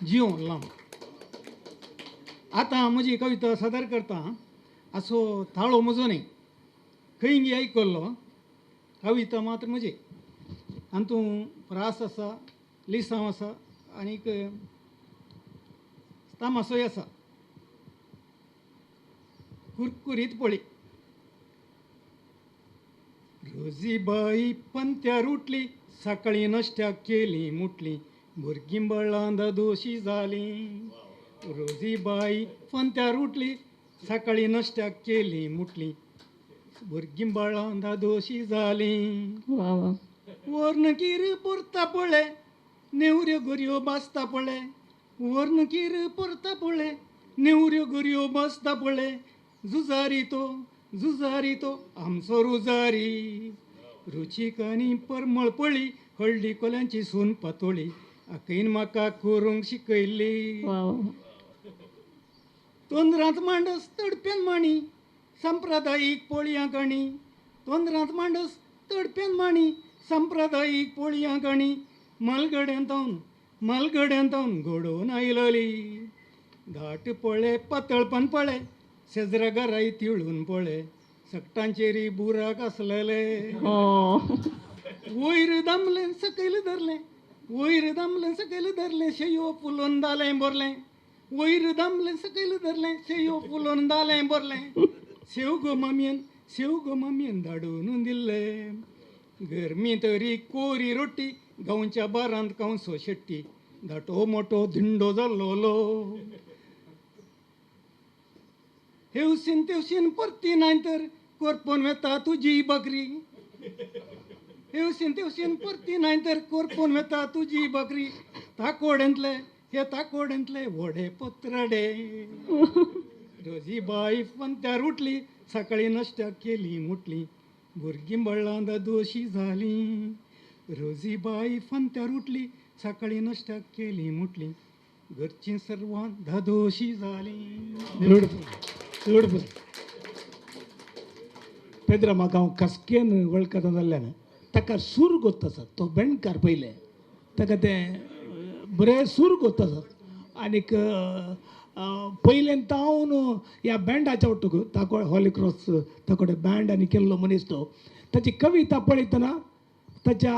जियो लांब. आतां म्हजी कविता सादर करता. असो थाळो म्हजो न्ही खंय आयकल्लो कविता मात्र म्हजी. हातूंत प्रास आसा लिसांव आसा आनीक तामासोय आसा. कुरकुरीत पोळी. रोजीबाई पंत्यार उठली सकाळी नाश्त्याक केली मुटली भुरगीं बळां दोशी जालीं. रोजीबाई पंत्यार उठली सकाळी नाश्त्याक केली मुटली भुरगीं बाळां दोशी जालीं. वर्ण कीर पोरता पळे नेवऱ्यो गोरयो बासता पळे वर्ण कीर पोरता पळे नेवऱ्यो गोरयो बासता पळे जुजारी तो आमचो रुजारी. रुचीक आनी परमळ पळी हळदी कोल्यांची सून पातोळी आकयन म्हाका करूंक शिकयल्ली. तोंदरांत मांडस तडप्यान माणी सांप्रदायीक पोळयां काणी तोंदरांत मांडस तडप्यान माणी सांप्रदायीक पोळयां काणी मालगड्यांत तावन घडोवन आयलली. घाट पळे पातळपान पळे शेजरा घराय तिळून पळे सगटांचेरी बुराक आसलेले. वयर दामलें सकयल धरलें वयर दामलें सकयल धरलें शेयो फुलोवन दालें भरलें वयर दामलें सकयल धरलें शेयो फुलोवन दालें भरलें शेव गो मामयेन धाडून दिल्ले. गरमी तरी कोरी रोटी गांवच्या बारांत कांसो शेट्टी धाटो मोटो धिंडो जाल्लोलो. हेवशीन तेवशीन परती नाय तर कोरपोन वेता तुजी बकरी हेवशीन तेवशीन परती नाय तर कोरपोन वेता तुजी बकरी. ताकोडेंतले हे ताकोडेंतले व्हडे पत्रडे. रोजीबाई पंत्यार उठली सकाळी नाश्त्याक केली मुटली भुरगीं बळां दोशी जालीं. रोजीबाई फंत्यार उठली सकाळी नाश्त्याक केली मुटली घरचीं सर्वां धादोशी जालीं. Beautiful beautiful. पेद्रा म्हाका हांव खासकेन वळखता जाल्ल्यान ताका सूर गोत्त आसा. तो बेंडकार पयलें ताका तें बरें सूर गोत्त आसा आनीक पयलें तावन ह्या बँडाच्या वट्टूक ताको हॉली क्रॉस ताकोडे बँड आनी केल्लो मनीस तो. ताची कविता पळयतना ताच्या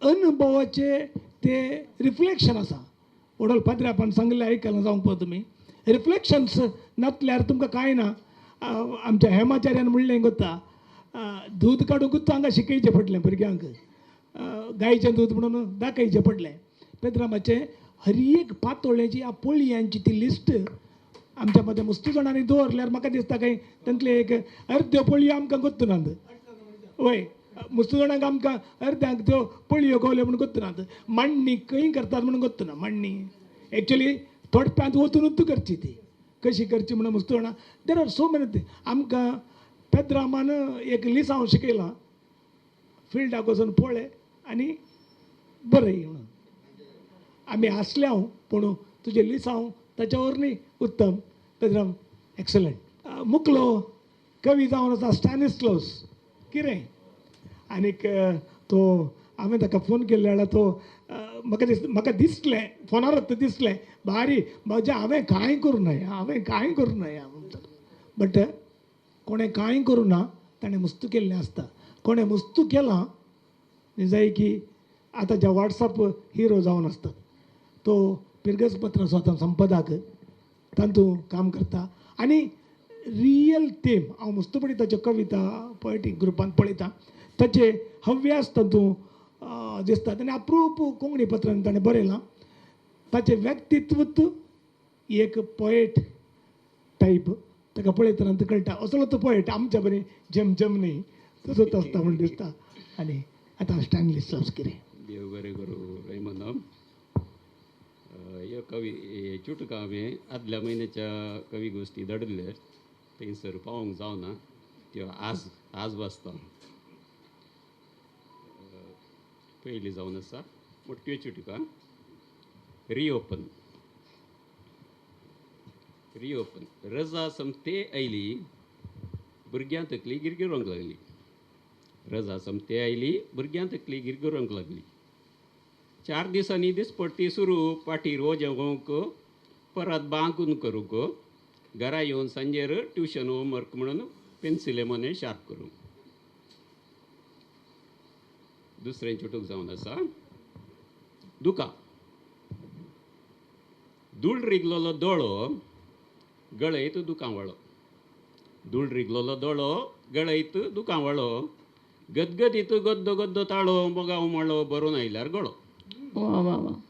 अनुभवाचे ते रिफ्लेक्शन आसा. वडोल पाद्र्यापान सांगलें आयकलां जावंक पळय तुमी, रिफ्लेक्शन्स नासल्यार तुमकां कांय ना. आमच्या हेमाचार्यान म्हणलें गोता, दूद काडूंकूच हांगा शिकयचें पडलें भुरग्यांक, गायचें दूद म्हणून दाखयचें पडलें. पेद्रामाचें हर एक पातोळ्याची ह्या पोळयांची ती लिस्ट आमच्या मदें मस्तू जाणांनी दवरल्यार म्हाका दिसता काय तांतले एक अर्द्यो पोळयो आमकां गोत्तू नात. वय मस्तू जाणांक आमकां अर्द्यांक त्यो पोळयो गावल्यो म्हूण गोत्तू नात. मांडणी खंय करतात म्हणून गोत्तू ना. मांडणी एक्चुली थोडप्यांत वचूनूच करची, ती कशी करची म्हणून मस्तू जाणां. There are so many. आमकां पेद्रामान एक लिसांव शिकयलां, फिल्डाक वचून पळय आनी बरय म्हणून. आमी हांसले हांव, पूण तुजें लिसांव ताच्या वरवीं उत्तम. पेद्राम एक्सलंट. मुकलो कवी जावन आसा स्टॅनिस्लॉस कितें आनीक तो हांवें ताका फोन केल्लो जाल्यार तो म्हाका दिस म्हाका दिसलें फोनारच दिसलें भारी म्हजें हांवें कांय करूं नये, हांवें कांय करूं नये. बट कोणें कांय करूं ना, ताणें मुस्तू केल्लें आसता. कोणें मुस्तू केलां जाय की आतांच्या वॉट्सॅप हिरो जावन आसतात. तो पिरगज पत्राचो आतां संपदाक तातूंत काम करता आनी रियल तेम हांव मुस्तपणी ताच्यो कविता पोएटीक ग्रुपान पळयतां, ताचे हव्यास तातूंत दिसतात आनी अप्रूप कोंकणी पत्रान ताणें बरयलां. ताचें व्यक्तित्वूच एक पोएट टायप, ताका पळयतना कळटा असलो तो पोएट आमच्या बरी झमझम न्ही तसोच आसता म्हूण दिसता. आनी आतां स्टॅनली स्लॉस कितें देव बरें करूं रैमंदाम. ह्यो कवी चुटकां हांवें आदल्या म्हयन्याच्या कवी गोश्टी धाडिल्ले थंयसर पावोंक जावना, त्यो आज आज वाचता. पयली जावन आसा मोटव्यो चुटकां. रिओपन. रिओपन रजा समते आयली भुरग्यां तकली गिरगिरोंक लागली. रजा समते आयली भुरग्यां तकली गिरगिरोंक लागली. 4 दिसांनी दिसपट्टी सुरू पाटीर वजेवंक परत बांकून करूंक घरा येवन सांजेर ट्युशन होमवर्क म्हणून पेन्सिले मोने शार्प करूंक. दुसरें चुटूक जावन आसा दुकां. धूळ रिगलोलो दोळो गळयत दुकां वळो. धूळ रिगलोलो दोळो गळयत दुकां वळो. गदगदीत गद्दो गद्दो ताळो मोगा उमाळो बरोवन आयल्यार गळो.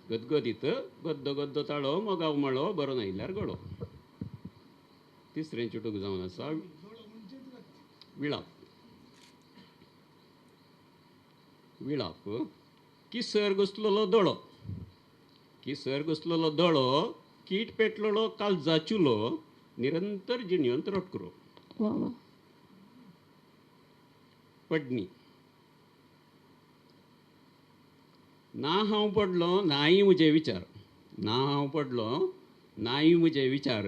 गदगदीत गद्दो गद्दो ताळो मोगा उमाळो बरोवन आयल्यार गळो. तिसरें चुटूक जावन आसा विळाप. विळाप किसर घुसलेलो दोळो. किसर घुसलेलो दोळो कीट पेटलेलो काळजा चुलो निरंतर जिणेंत रटकुरो. पडणी. ना हांव पडलो नाय म्हजे विचार. ना हांव पडलो नाय म्हजे विचार.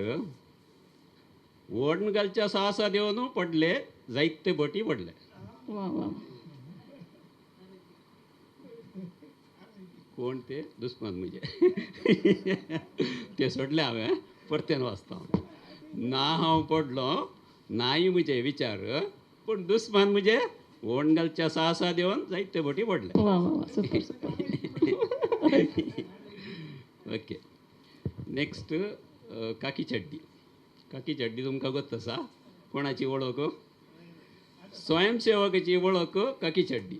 वोडन घालच्या साहसा देवन पडले जायते बटी पडले. कोण ते दुस्मान म्हजे ते सोडले हांवें परत्यान वाचता. ना हांव पडलो नाय म्हजे विचार पूण दुस्मान म्हजे वोण घालच्या साहसा देवन जायते बटी पडले. ओके नेक्स्ट काकी चड्डी. काकी चड्डी तुमकां गोत आसा कोणाची वळख? स्वयंसेवकाची वळख काकी चड्डी.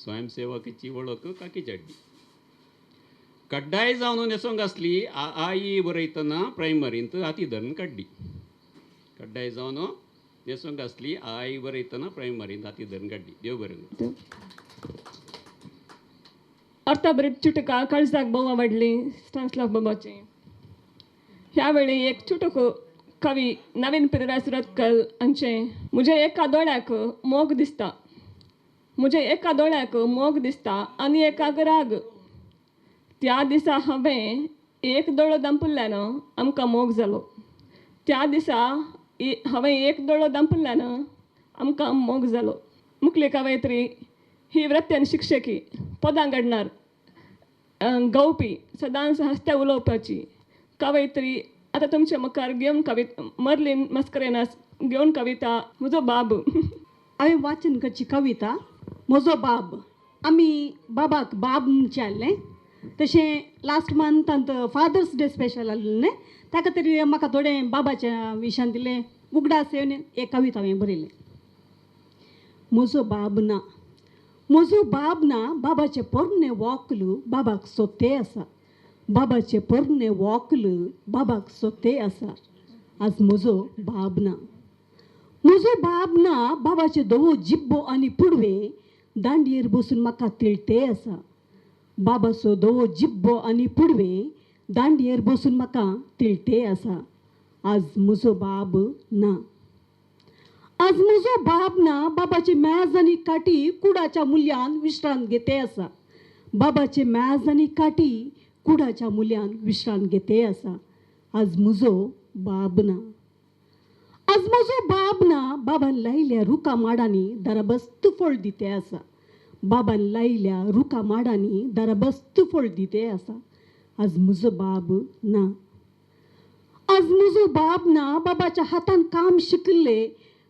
स्वयंसेवकाची वळख काकी चड्डी. कड्डाय जावन न्हेसोंक आसली आई बरयतना प्रायमरींत हाती धरून काडली. कड्डाय जावन न्हेसोंक आसली आई बरयतना प्रायमरींत हाती धरून काडली. देव बरें करूं. अर्थाभरीत चुटकां काळजाक भोव आवडली स्टॅनिस्लाव बाबाची. ह्या वेळी एक चुटक कवी नवीन पिररा सुरतकल हांचें म्हज्या एका दोळ्याक मोग दिसता. म्हज्या एका दोळ्याक मोग दिसता आनी एकाक राग. त्या दिसा हांवें एक दोळो दांपुल्ल्यान आमकां मोग जालो. त्या दिसा हांवें एक दोळो दांपुल्ल्यान आमकां मोग जालो. मुखली कवयित्री ही वृत्ती शिक्षकी पदां घडणार गावपी सदांच हांसत्या उलोवपाची कवयित्री. आतां तुमच्या मुखार घेवन कविता मर्लीन मस्करेनास घेवन कविता म्हजो बाब. हांवें वाचन करची कविता म्हजो बाब. आमी बाबाक बाब म्हणचें आसलें, तशें लास्ट मंथांत फादर्स डे स्पेशल आसलें, ताका तरी म्हाका थोडें बाबाच्या विशयान दिलें उगडास येवन एक कविता हांवें बरयलें. म्हजो बाब ना, म्हजो बाब ना, बाबाचें पोरणें वोकल बाबाक सोते आसा, बाबाचें पोरणें वोकल बाबाक सोते आसा, आज म्हजो बाब ना. म्हजो बाब ना, बाबाचें धवो जिब्बो आनी पुडवें दांडयेर बसून म्हाका तिळटे आसा, बाबाचो धवो जिब्बो आनी पुडवें दांडयेर बसून म्हाका तिळटे आसा, आज म्हजो बाब ना. आज म्हजो बाब ना, बाबाची मेज आनी काटी कुडाच्या मुल्यान विश्रांत घेते आसा, बाबाची मेज आनी काटी कुडाच्या मुल्यान विश्रांत घेते आसा, आज म्हजो बाब ना. आज म्हजो बाब ना, बाबान लायल्या रुखा माडांनी दरबस्त फळ दिते आसा, बाबान लायल्या रुखा माडांनी दरबस्त फळ दिते आसा, आज म्हजो बाब ना. आज म्हजो बाब ना, बाबाच्या हातान काम शिकिल्ले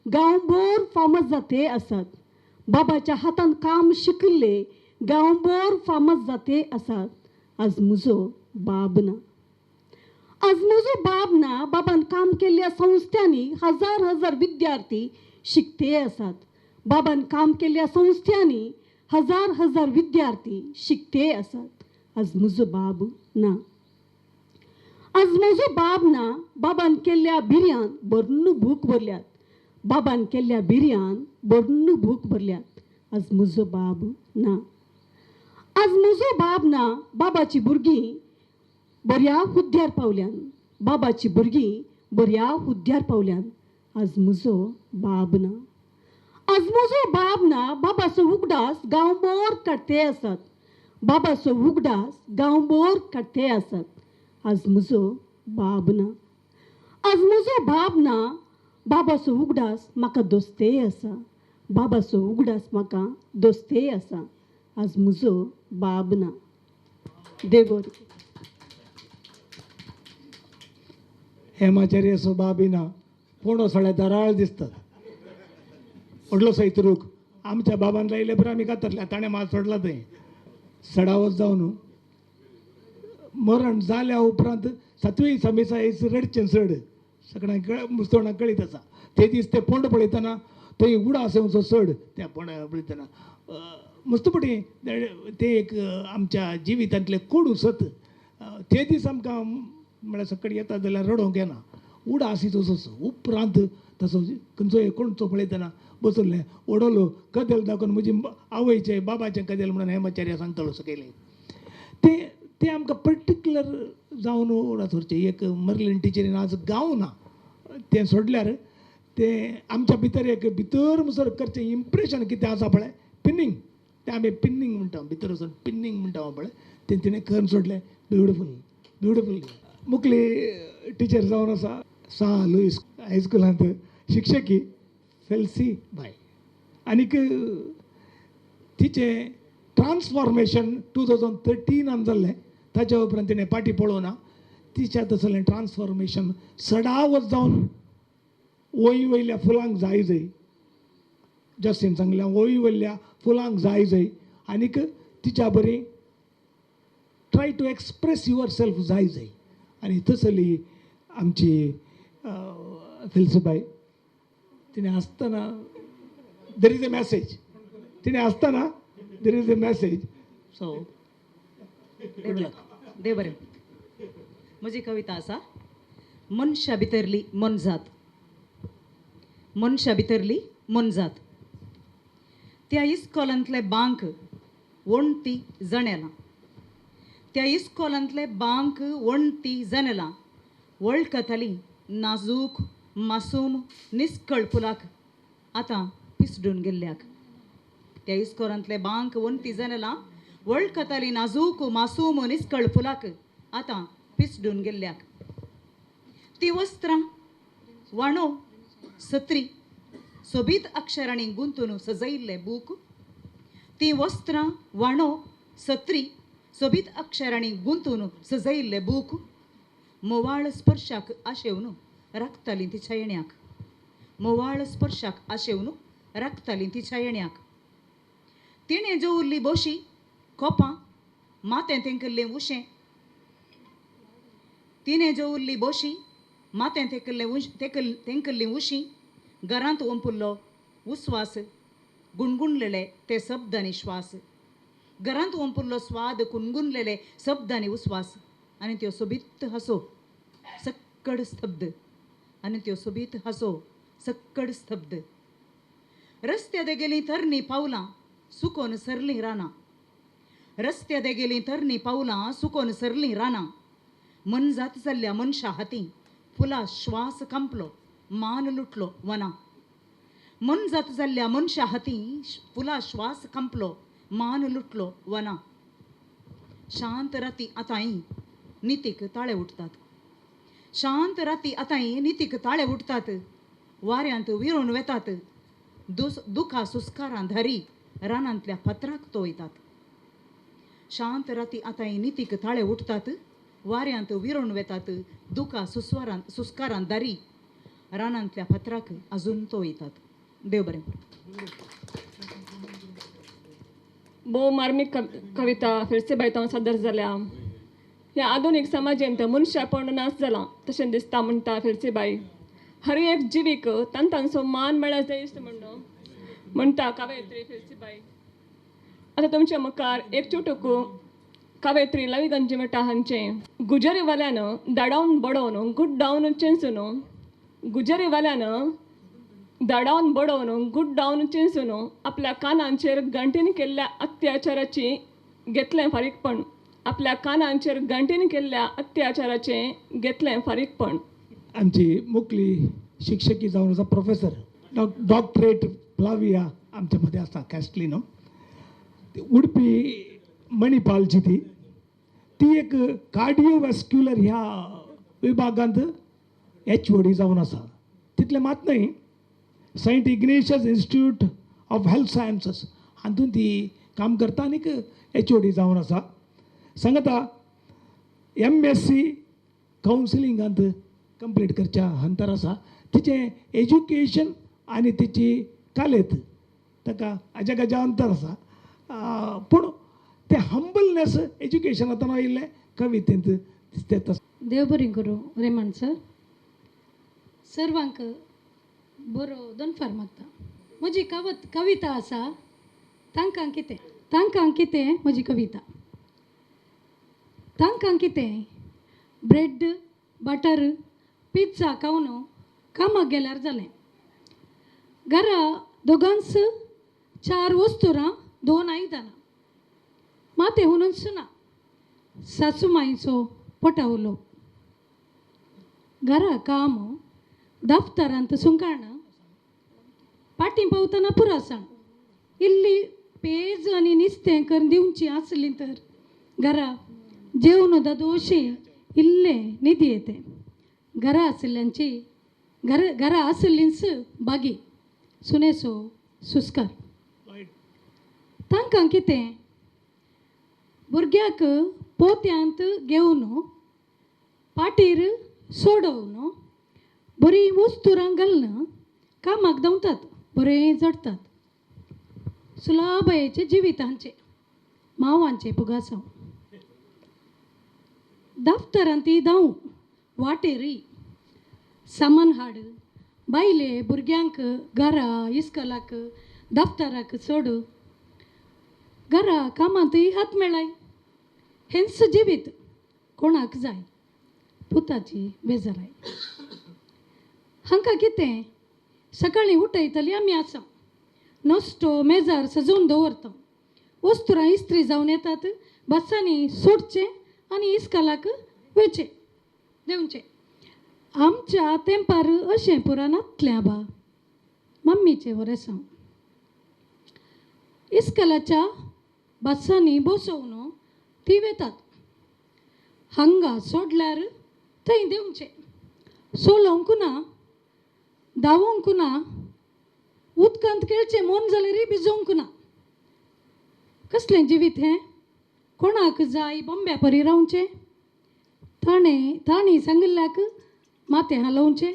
गांवभर फामाद जाते आसात, बाबाच्या हातान काम शिकिल्ले गांवभर फामाद जाते आसात, आज म्हजो बाब ना. आज म्हजो बाब ना, बाबान काम केल्ल्या संस्थांनी हजार हजार विद्यार्थी शिकते आसात, बाबान काम केल्ल्या संस्थांनी हजार हजार विद्यार्थी शिकते आसात, आज म्हजो बाब ना. आज म्हजो बाब ना, बाबान केल्ल्या बिर्यान भरून भूक भरल्यात, बाबान केल्ल्या बिर्यान भरून भूक भरल्यात, आज म्हजो बाब ना. आज म्हजो बाब ना, बाबाची भुरगीं बऱ्या हुद्द्यार पावल्यान, बाबाची भुरगीं बऱ्या हुद्द्यार पावल्यान, आज म्हजो बाब ना. आज म्हजो बाब ना, बाबाचो उगडास गांवभर काडटे आसात, बाबाचो उगडास गांवभर काडटे आसात, आज म्हजो बाब ना. आज म्हजो बाब ना, बाबाचो उगडास म्हाका दोस्तेय आसा, बाबाचो उगडास म्हाका दोस्तेय आसा, आज म्हजो बाब ना. देव बरें. हेमाचार्याचो बाबी ना, पोणो सगळ्या दराळ दिसतात, व्हडलो सयत रूख आमच्या बाबान लायले बरें आमी कातरल्या, ताणें मात सोडला थंय सडावत जावन मरण जाल्या उपरांत सातवी समिसा रडचें चड सगळ्यांक मुसलमानांक कळीत आसा. ते दीस ते पोंड पळयतना थंय उडास येवचो चड त्या पोंड पळयतना मस्तपटी ते एक आमच्या जिवितांतलें कोडू सत. ते दीस आमकां म्हळ्यार सकाळी येता जाल्यार रडोवंक येना, उडास तसोच. उपरांत तसो खंयचोय कोणचो पळयतना बसलें ओडलो कदेल दाखोवन म्हजी आवयचें बाबाचें कदेल म्हणून हेमाचार्य सांगतालो सकयलें. ते ते आमकां पर्टिक्युलर जावन उडास उरचें. एक मर्लीन टिचरीन आज गांव ना तें सोडल्यार तें आमच्या भितर एक भितर मुसर करचें इम्प्रेशन कितें आसा पळय, पिनींग, तें आमी पिनींग म्हणटा, भितर वचून पिनींग म्हणटा पळय, तें तिणें करून सोडलें. Beautiful beautiful. मुखली टिचर जावन आसा सां लुईस हायस्कुलांत शिक्षकी फेल्सी बाय. आनीक तिचें ट्रान्सफॉर्मेशन 2013 जाल्लें. ताच्या उपरांत तिणें पाटी पळोवना, तिच्या तसलें ट्रान्सफॉर्मेशन सडावत जावन वंय वयल्या फुलांक जाय जय जस्टीन सांगल्या, वंय वयल्या फुलांक जाय जय. आनीक तिच्या बरी try to express your self जाय जय. आनी तसली आमची फिल्सबाय तिणें आसतना there is a message, तिणें आसतना there is a message. So good luck. देव बरें. म्हजी कविता आसा मनशा भितरली मोनजात. मनशा भितरली मोनजात. त्या इस्कॉलांतले बांक वणटी जनेलां, त्या इस्कॉलांतले बांक वणटी जनेलां वळखताली नाजूक मासूम निस्कळ फुलाक आतां पिसडून गेल्ल्याक. त्या इस्कॉलांतले बांक वणटी जनेलां वळखताली नाजूक मासूम निस्कळ फुलाक आतां पिसडून गेल्ल्याक. ती वस्त्रां वाणो सत्री सोबीत अक्षरांनी गुंतून सजयिल्ले बूक, ती वस्त्रां वाणो सत्री सोबीत अक्षरांनी गुंतून सजयिल्ले बूक मोवाळ स्पर्शाक आशेवन राखताली तिच्या येण्याक, मोवाळ स्पर्शाक आशेवन राखताली तिच्या येण्याक. तिणें दवरली बोशी कोपां माथें तेंकल्लें उशें. तिणें दवरली बोशी माथें तेकल्लें तेंकल्लीं उशीं. घरांत ओंपुल्लो उस्वास गुणगुणलेले ते शब्द आनी श्वास. घरांत ओंपुल्लो स्वाद गुणगुणलेले शब्द आनी उस्वास. आनी त्यो सोबीत हांसो सक्कड स्तब्ध. आनी त्यो सोबीत हांसो सक्कड स्तब्ध. रस्त्या देगेलीं तरणी पावलां सुकोन सरलीं रानां. रस्त्या देगेलीं तरणी पावलां सुकोन सरलीं रानां. मनजात जाल्ल्या मनशा हातीं फुलां श्वास कांपलो मान लुटलो वनां. मनजात जाल्ल्या मनशा हातीं फुलां श्वास कांपलो मान लुटलो वनां. शांत राती आतांय नितीक ताळे उठतात. शांत राती आतांय नितीक ताळे उठतात. वाऱ्यांत विरोन वेतात. दुखा सुस्कारां धारी रानांतल्या फातराक तो वयतात. शांत राती आतांय नितीक ताळे उठतात. वाऱ्यांत विरोन वेतात. दुखा सुस्कारां दारी रानांतल्या फातराक अजून तो वयतात. देव बरें करूं. भोव मार्मीक कविता फिरसे बायतां सादर जाल्या. ह्या आधुनीक समाजेंत मनशापण नाश जालां तशें दिसता म्हणटा फिरसेबाई. हर एक जिवीक तांचो मान मेळ्ळा जाय म्हणून म्हणटा कवयित्री फिरसेबाई. आतां तुमच्या मुखार एक चुटुकू कवयित्री लवी गंजीमठा हांचें गुजरीवाल्यान दडावन बडोवन गुड्डावन चेंचून. गुजरीवाल्यान दडावन बडोवन गुड्डावन चेंचून आपल्या कानांचेर गांठीन केल्ल्या अत्याचाराची घेतलें फारीकपण. आपल्या कानांचेर गांठीन केल्ल्या अत्याचाराचें घेतलें फारीकपण. आमची मुखली शिक्षकी जावन आसा प्रोफेसर डॉक्टरेट फ्लाविया आमच्या मदें आसा कॅस्टलिनो. उडपी मणिपालची ती ती एक कार्डियोवॅस्क्युलर ह्या विभागांत HOD जावन आसा. तितलें मात न्हय, Saint Ignatius Institute of Health Sciences हातूंत ती काम करता आनीक HOD जावन आसा. सांगता MSc कावन्सिलिंगांत कंप्लीट करच्या अंतर आसा. तिचें एज्युकेशन आनी तिची कालेत ताका अजागजा अंतर आसा. पूण तें हंबलनेस एज्युकेशनांतल्यान आयिल्लें कवितेंत दिसता. देव बरें करूं रेमंड सर. सर्वांक बरो दोनफार मागता. म्हजी कविता आसा तांकां कितें. तांकां कितें म्हजी कविता. तांकां कितें ब्रेड बटर पिझ्झा खावन कामाक गेल्यार जालें. घरा दोगांच 4 वस्तुरां 2 आयदनां मातें हुनूच ना. सासू मांयचो पोटा उलोवप. घरा काम दफ्तरांत सुंकाण पाटीं पावतना पुरासाण. इल्ली पेज आनी निस्तें करून दिवची आसली तर घरा जेवन दादोशी इल्लें निधी येते. घरा आशिल्ल्यांची घरा आशिल्लींच बागी सुनेचो सुस्कार. तांकां कितें भुरग्याक पोत्यांत घेवन पाटीर सोडोवन बरीं वस्तुरां घालून कामाक धांवतात, बरें जडटात. सुलाबायेचें जिवीत हांचें मावांचें पुगासांव. दफ्तरांत ती धांव वाटेरय सामान हाड बायले भुरग्यांक घरा इस्कोलाक दफ्तराक सोड. घरा कामांतय हात मेळाय. हेंच जिवीत कोणाक जाय पुताची बेजाराय. हांकां कितें सकाळीं उठयतली आमी आसा. नश्टो मेजार सजोवन दवरता. वस्तुरां इस्त्री जावन येतात. बसांनी सोडचें आनी इस्कोलाक वचचें देंवचें. आमच्या तेंपार अशें पुरा नातलें आबा. मम्मीचें वरेसांव इस्कोलाच्या बसांनी बसोवन ती वेतात. हांगा सोडल्यार थंय देंवचें. सोलोवंक ना धांवोंक ना. उदकांत खेळचें मन जाल्यारय भिजोवंक ना. कसलें जिवीत हें? कोणाक जाय बोंब्या परी रावचें. ताणें सांगिल्ल्याक माथें हालोवचें.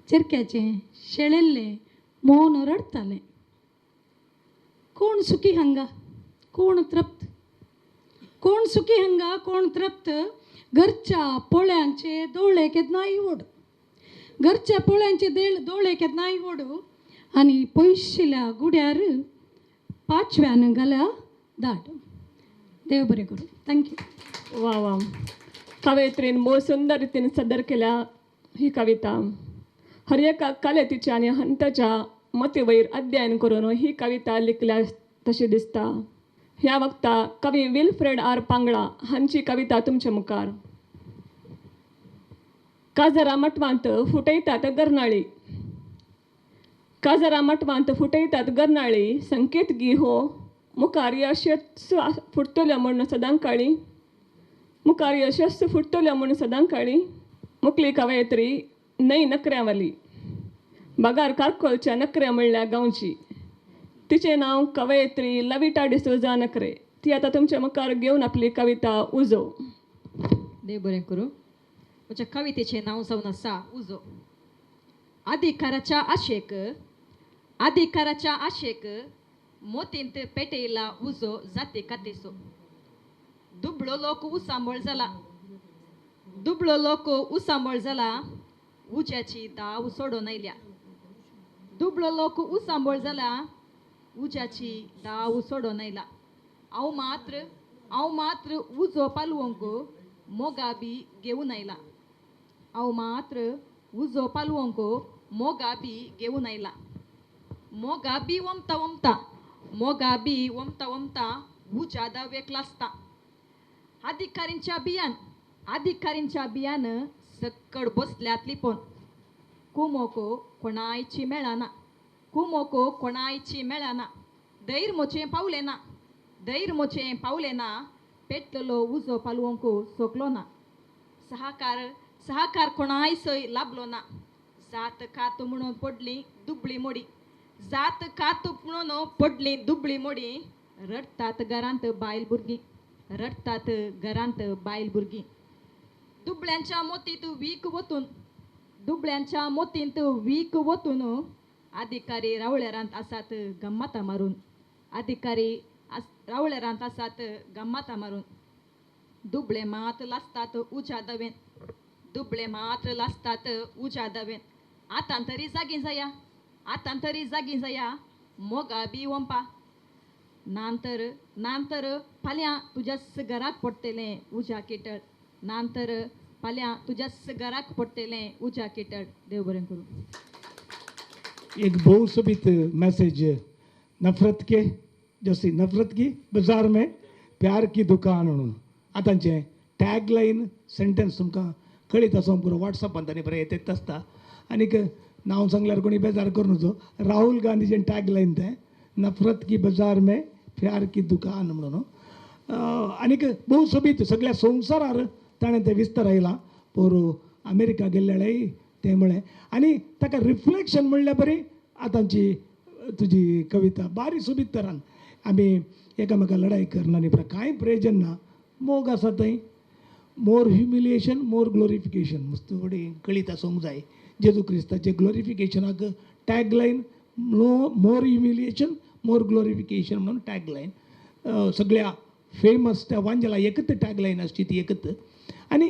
चेरक्याचें शेळेल्लें मौन रडटालें. कोण सुखी हांगा कोण तृप्त, कोण सुखी हांगा कोण तृप्त, घरच्या पोळ्यांचे दोळे केन्नाय ओड, घरच्या पोळ्यांचे दोळे केन्नाय ओडू आनी पयशिल्या गुड्यार पांचव्यान घाल्या दाट. देव बरें करूं. Thank you. वा वा, कवयित्रीन भोव सुंदर रितीन सादर केल्या ही कविता. हर एका कलेतीच्या आनी हंताच्या मतीवयर अध्ययन करून ही कविता लिखल्या तशी दिसता. ह्या वक्ता कवी विल्फ्रेड आर पांगळा हांची कविता तुमच्या मुखार. काजरा मटवांत फुटयतात गरनाळी, काजरा मटवांत फुटयतात गरनाळी, संकेत गी हो मुखार यशस्स फुटतल्यो म्हूण सदां काळी, मुखार यशस्स फुटतल्यो म्हूण सदां काळी. मुकली कवयित्री न्हय नकऱ्यांवाली, बगार कारकोलच्या नकऱ्या म्हणल्यार गांवची. तिचें नांव कवयित्री लविटा डिसोजा नकरे. ती आतां तुमच्या मुखार घेवन आपली कविता उजो. देव बरें करूं. म्हज्या कवितेचें नांव जावन आसा उजो. अधिकाराच्या आशेक, अधिकाराच्या आशेक मोतींत पेटयला उजो जाती कातीचो. दुबळो लोक उसांबळ जाला, दुबळो लोक उसांबळ जाला, उज्याची दाव सोडून आयल्या. दुबळो लोक उसांबळ जाला, उज्याची दाव सोडून आयला. हांव मात्र, हांव मात्र उजो पालवंक मोगा बी घेवन आयला. हांव मात्र उजो पालवंक मोगा बी घेवन आयला. मोगा बी वमता वमता, मोगा बी वमता वमता उज्या दावेक लासता. अधिकारींच्या बियान, अधिकारींच्या बियान सक्कड बसल्यात लिपोन. कुमोको कोणायची मेळना, कुमोको कोणायची मेळना, धैर मोचें पावलें ना, धैर मोचें पावलें ना, पेटलो उजो पालवंक सोकलो ना. सहकार, सहकार कोणाय सय लाभलो ना. जात कात म्हणून पडली दुबळी मोडी, जात कात म्हणून पडली दुबळी मोडी, रडटात घरांत बायल भुरगीं, रडटात घरांत बायल भुरगीं. दुबळ्यांच्या मोतींत वीक वतून, दुबळ्यांच्या मोतींत वीक वतून अधिकारी रावळेरांत आसात गम्माता मारून, अधिकारी रावळेरांत आसात गम्माता मारून. दुबळे मात लासतात उज्या दवेन, दुबळे मात्र लासतात उज्या दवेन. आतां तरी जागी जाया, आतां तरी जागी जाया, मोगा बी वंपा. नांतर नांतर फाल्यां तुज्याच घराक पडटलें उज्या किटळ, नांतर फाल्यां तुज्याच घराक पडटलें उज्या किटळ. देव बरें करूं. एक बहुत सोबीत मैसेज नफरत के, जशी नफरत की बाजार में प्यार की दुकान म्हणून आतांचें टॅग लायन सेंटेन्स तुमकां कळीत आसूंक पुरो. वॉट्सएपान तांणी बरें येत आसता. आनीक नांव सांगल्यार कोणी बेजार करूं नजो. राहुल गांधीचें टॅग लायन तें, नफरत की बाजार में प्यार की दुकान म्हणून. आनीक भोव सोबीत सगळ्या संवसारार ताणें तें विस्तार आयलां. पोरू अमेरिका गेल्ल्याळेय तें म्हळें आनी ताका रिफ्लेक्शन म्हणल्यार बरी आतांची तुजी कविता बारी सोबीत तरान. आमी एकामेका लढाई करना न्ही, कांय प्रयोजन ना. मोग आसा थंय, मोर ह्युमिलिएशन मोर ग्लोरिफिकेशन. मस्त फुडें कळीत आसूंक जाय. जेजू क्रिस्ताचें ग्लोरिफिकेशनाक tag line no more humiliation more glorification म्हणून टॅग लायन. सगळ्या फेमस त्या वांजेला एकच टॅग लायन आसची ती एकच. आनी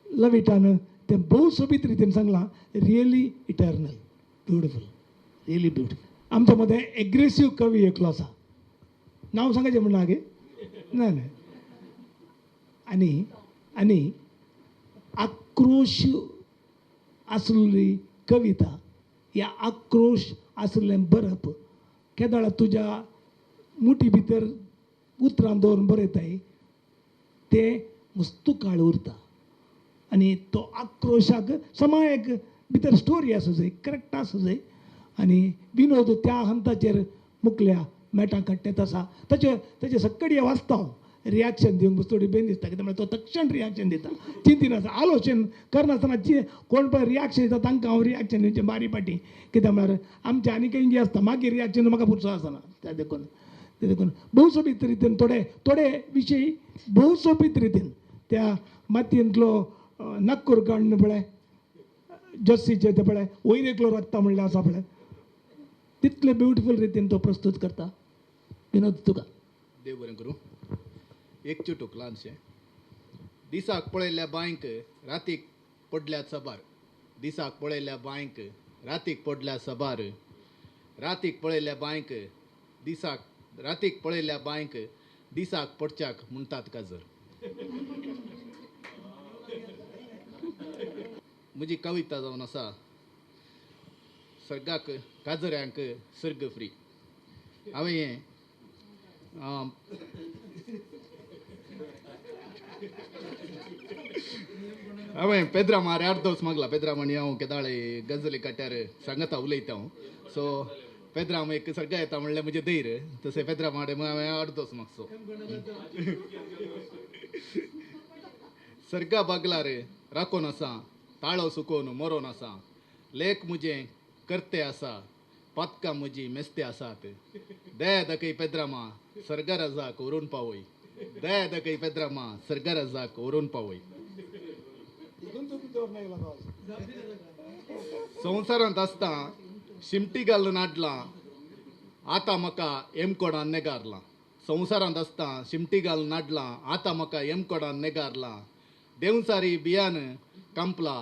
लविटान तें भोव सोबीत रितीन सांगलां, really eternal, beautiful, really beautiful. आमच्या मदें एग्रेसीव कवी एकलो आसा, नांव सांगाचें म्हणना गे ना ना. आनी आनी आक्रोश आसली कविता या आक्रोश आसलें बरप केदळा तुज्या मुठी भितर उतरां दवरून बरयताय तें मस्तू काळ उरता. आनी तो आक्रोशाक समा एक भितर स्टोरी आसूं जाय, करेक्ट आसूं जाय. आनी विनोद त्या हंताचेर मुकल्या मेटां काडटेत आसा. ताचे ताचे सक्कडी वाचता हांव, रिॲक्शन दिवंक थोडी बेन दिसता, कित्याक म्हळ्यार तो तक्षण रिॲक्शन दिता, चिंतिनासतना आलोचन करनासतना. कोण पळय रिॲक्शन दिता तांकां हांव रिॲक्शन दिवचें बारी पाटी, कित्याक म्हळ्यार आमचें आनी खंय आसता मागीर रिॲक्शन म्हाका पुरसो आसना. त्या देखून ते देखून भोव सोबीत रितीन थोडे थोडे विशय भोव सोबीत रितीन त्या मातयेंतलो नागपूर काडून पळय जस्सीचें तें पळय वयर एकलो रक्ता म्हणल्यार आसा पळय, तितले ब्युटिफूल रितीन तो प्रस्तूत करता. विनोद तुका. देव बरें करूं. एक चुटूक ल्हानशें. दिसाक पळयल्ल्या बांयक रातीक पडल्या सबार, दिसाक पळयल्ल्या बांयक रातीक पडल्या सबार, रातीक पळयल्ल्या बांयक दिसाक, रातीक पळयल्ल्या बांयक दिसाक पडच्याक म्हणटात काजर. म्हजी कविता जावन आसा सर्गाक काजऱ्यांक सर्ग फ्री. हांवें हें हांवें पेद्रामार आर्दोस मागला. पेद्राम आनी हांव केदाळे गजली काट्यार सांगता उलयता हांव. सो पेद्राम एक सर्गा येता म्हणल्यार म्हजें धैर्य, तशें पेद्राम हांवें आर्दोस मागचो. सर्गा बागलार राखोन आसा, ताळो सुकोवन मरोन आसा, लेख म्हजें करते आसा, पातकां म्हजी मेस्ते आसात. दया दाखय पेद्रामा सर्गा रजाक व्हरून पावय, दया दाखय पेद्रामा सर्गा रजाक व्हरून पावय. संवसारांत आसता शिमटी घालून हाडलां, आतां म्हाका एमकोडान नेगारलां. संवसारांत आसता शिमटी घालून हाडलां, आतां म्हाका एमकोडान नेगारलां. देवसारी बियान कांपला,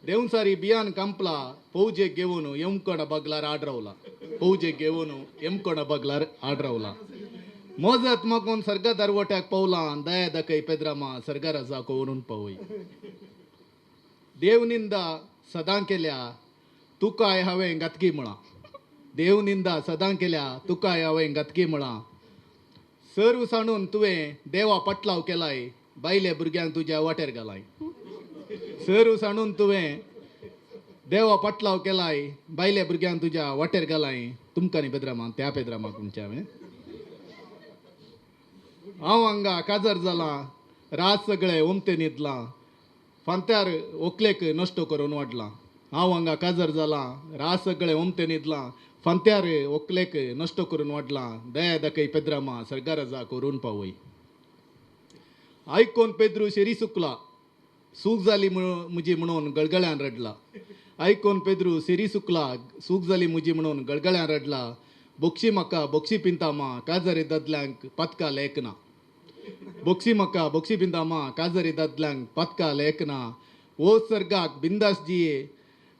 देवसारी बियान कांपला, पौजेक घेवन एमकोडा बगलार आड रावला, पौजेक घेवन एमकोडा बगलार आड रावला. मोजत मागून सर्गा दरवट्याक पावलां, दया दाखय पेद्रामा सर्गा रजाक व्हरून पावय. देव निंदा सदां केल्या तुकाय हांवें घातकी म्हळां, देव निंदा सदां केल्या तुकाय हांवें घातकी म्हळां. सर्व सांडून तुवें देवा पटलाव केलाय, बायले भुरग्यांक तुज्या वाटेर घालाय. सर्व सांडून तुवें देवा पटलाव केलाय, बायले भुरग्यांक तुज्या वाटेर घालाय. तुमकां न्ही पेद्रामा, त्या पेद्रामाक तुमच्या हांवें. हांव हांगा काजर जालां, रात सगळें ओमते न्हिदलां, फांत्यार ओकलेक नश्ट करून वाडलां. हांव हांगा काजर जालां, रात सगळें ओमते न्हिदलां, फांत्यार ओकलेक नश्ट करून वाडलां. दया दाखय पेद्रामा सर्गा रजाक व्हरून पावय. आयकोन पेद्रू शेरी सुकला, सूख जाली म्हजी म्हणून गळगळ्यान रडला. आयकोन पेद्रू शेरी सुकला, सूख जाली म्हजी म्हणून गळगळ्यान रडला. बोक्षी म्हाका बोक्षी पिंतामा, काजरी दादल्यांक पातका लेखना. बोक्षी म्हाका बोक्षी पिंतामा, काजरी दादल्यांक पातका लेखना. ओ सर्गाक बिंदास जिये,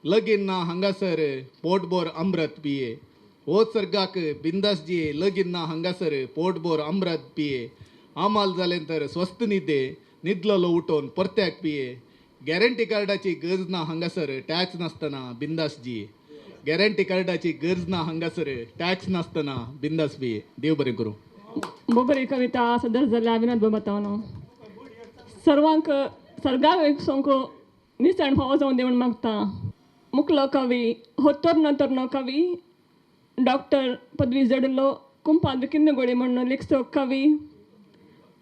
लगीन ना हांगासर पोटभर अमृत पिये. ओ सर्गाक बिंदास जिये, लगीन ना हांगासर पोटभर अमृत पिये. आमाल जालें तर स्वस्थ न्हिदे, न्हिदलेलो उठोवन परत्याक पिये. गॅरंटी कार्डाची गरज ना हांगासर, टॅक्स नासतना बिंदास जिये. गॅरंटी कार्डाची गरज ना हांगासर, टॅक्स नासतना बिंदास पिये. देव बरें करूं. बरी कविता सदर जाल्या विनोद बाबा. सर्वांक सर्गाक सोंको निसण फावो जावन दी म्हूण मागता. मुखलो कवी हो तरनो तरनो कवी, डॉक्टर पदवी जडिल्लो कुंपाद किन्नगोळी म्हणून लिखचो कवी.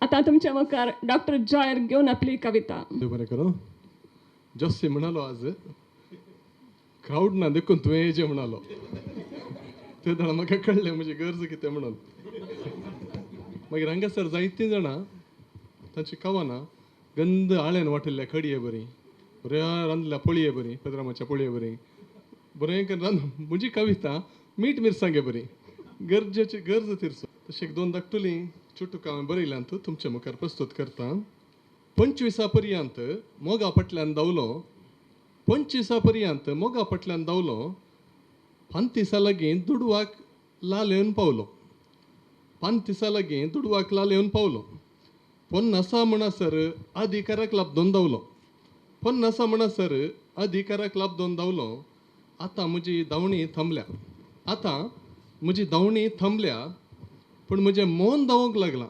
आतां तुमच्या मुखार डॉक्टर जॉयर घेवन आपली कविता. देव बरें करूं. जोस्सी म्हणालो आज क्रावड ना देखून तुवें येजे म्हणालो, ते जाणा म्हाका कळ्ळें म्हजी गरज कितें म्हणून. मागीर हांगासर जायतीं जाणां तांची कवनां गंद आळ्यान वाटिल्ल्या कडये बरी, बऱ्या रांदल्या पोळये बरी, पेद्रामाच्या पोळये बरी, बरें करून रांद. म्हजी कविता मीठ मिरसांगे बरी, गरजेची गरज तिरसो. तशें एक दोन धाकटुलीं चुटुकां हांवें बरयल्यांत, तुमचे मुखार प्रस्तूत करता. 25 पर्यंत मोगा फाटल्यान धांवलो, 25 पर्यंत मोगा फाटल्यान धांवलो, 35 लागीं दुडवाक लाल येवन पावलो, 35 लागीं दुडवाक लाल येवन पावलो. 50 म्हणसर अधिकाराक लाबदोन धांवलो, 50 म्हणसर अधिकाराक लाबदोन धांवलो. आतां म्हजी धांवणी थांबल्या, आतां म्हजी धांवणी थांबल्या, पूण म्हजें मन धांवंक लागलां,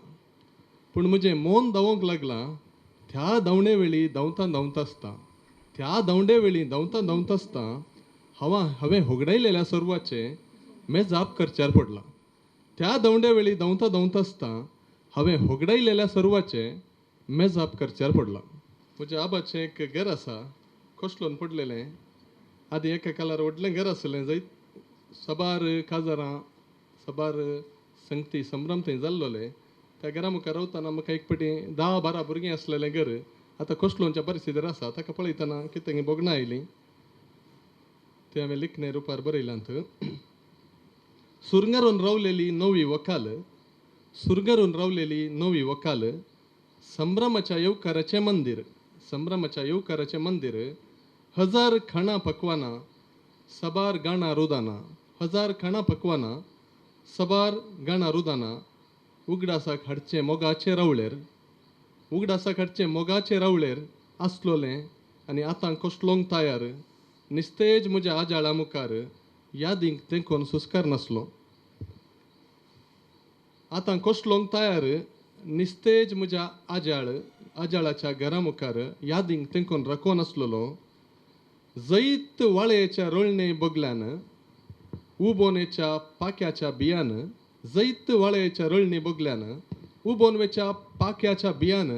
पूण म्हजें मन धांवंक लागलां. त्या धांवणे वेळी धांवता धांवता आसता, त्या धांवडे वेळी धांवता धांवता आसता हांवें होगडायलेल्या सर्वाचें मेजाप करच्यार पडलां. त्या धांवडे वेळी धांवता धांवता आसता हांवें होगडायलेल्या सर्वाचें मेजाप करच्यार पडलां. म्हज्या आबाचें एक घर आसा, कोसलोन पडलेलें. आदी एका काळार व्हडलें घर आसलें, जंय सबार काजारां सबार संगती संभ्रम थंय जाल्लोले. त्या घरा मुखार रावतना म्हाका एक पटी 10-12 भुरगीं आसलेलें घर आतां कोसलोनच्या परिस्थितीर आसा. ताका पळयतना कितें भोगणां आयलीं, तें हांवें लिखणे रुपार बरयलांत. सुरंगारून रावलेली नवी वकाल, सुरगरून रावलेली नवी वकाल संभ्रमाच्या येवकाराचें मंदीर संभ्रमाच्या येवकाराचें मंदीर हजार खाणां पकवानां सबार गाणां रुदानां हजार खाणां पकवानां सबार गाणां रुदानां उगडासाक हाडचें मोगाचें रावळेर उगडासाक हाडचें मोगाचें रावळेर आसलोलें आनी आतां कोसलोंक तयार निस्तेज म्हज्या आजाळा मुखार यादींक तेंकोन सुस्कार नासलो आतां कोसलोंक तयार निस्तेज म्हज्या आजाळाच्या घरा मुखार यादींक तेंकोन राखोन आसलेलो जैत वाळयेच्या रोळणे बगल्यान उबोनेच्या पाक्याच्या बियान जैत वाळयेच्या रोळणे बगल्यान उबोनवेच्या पाक्याच्या बियान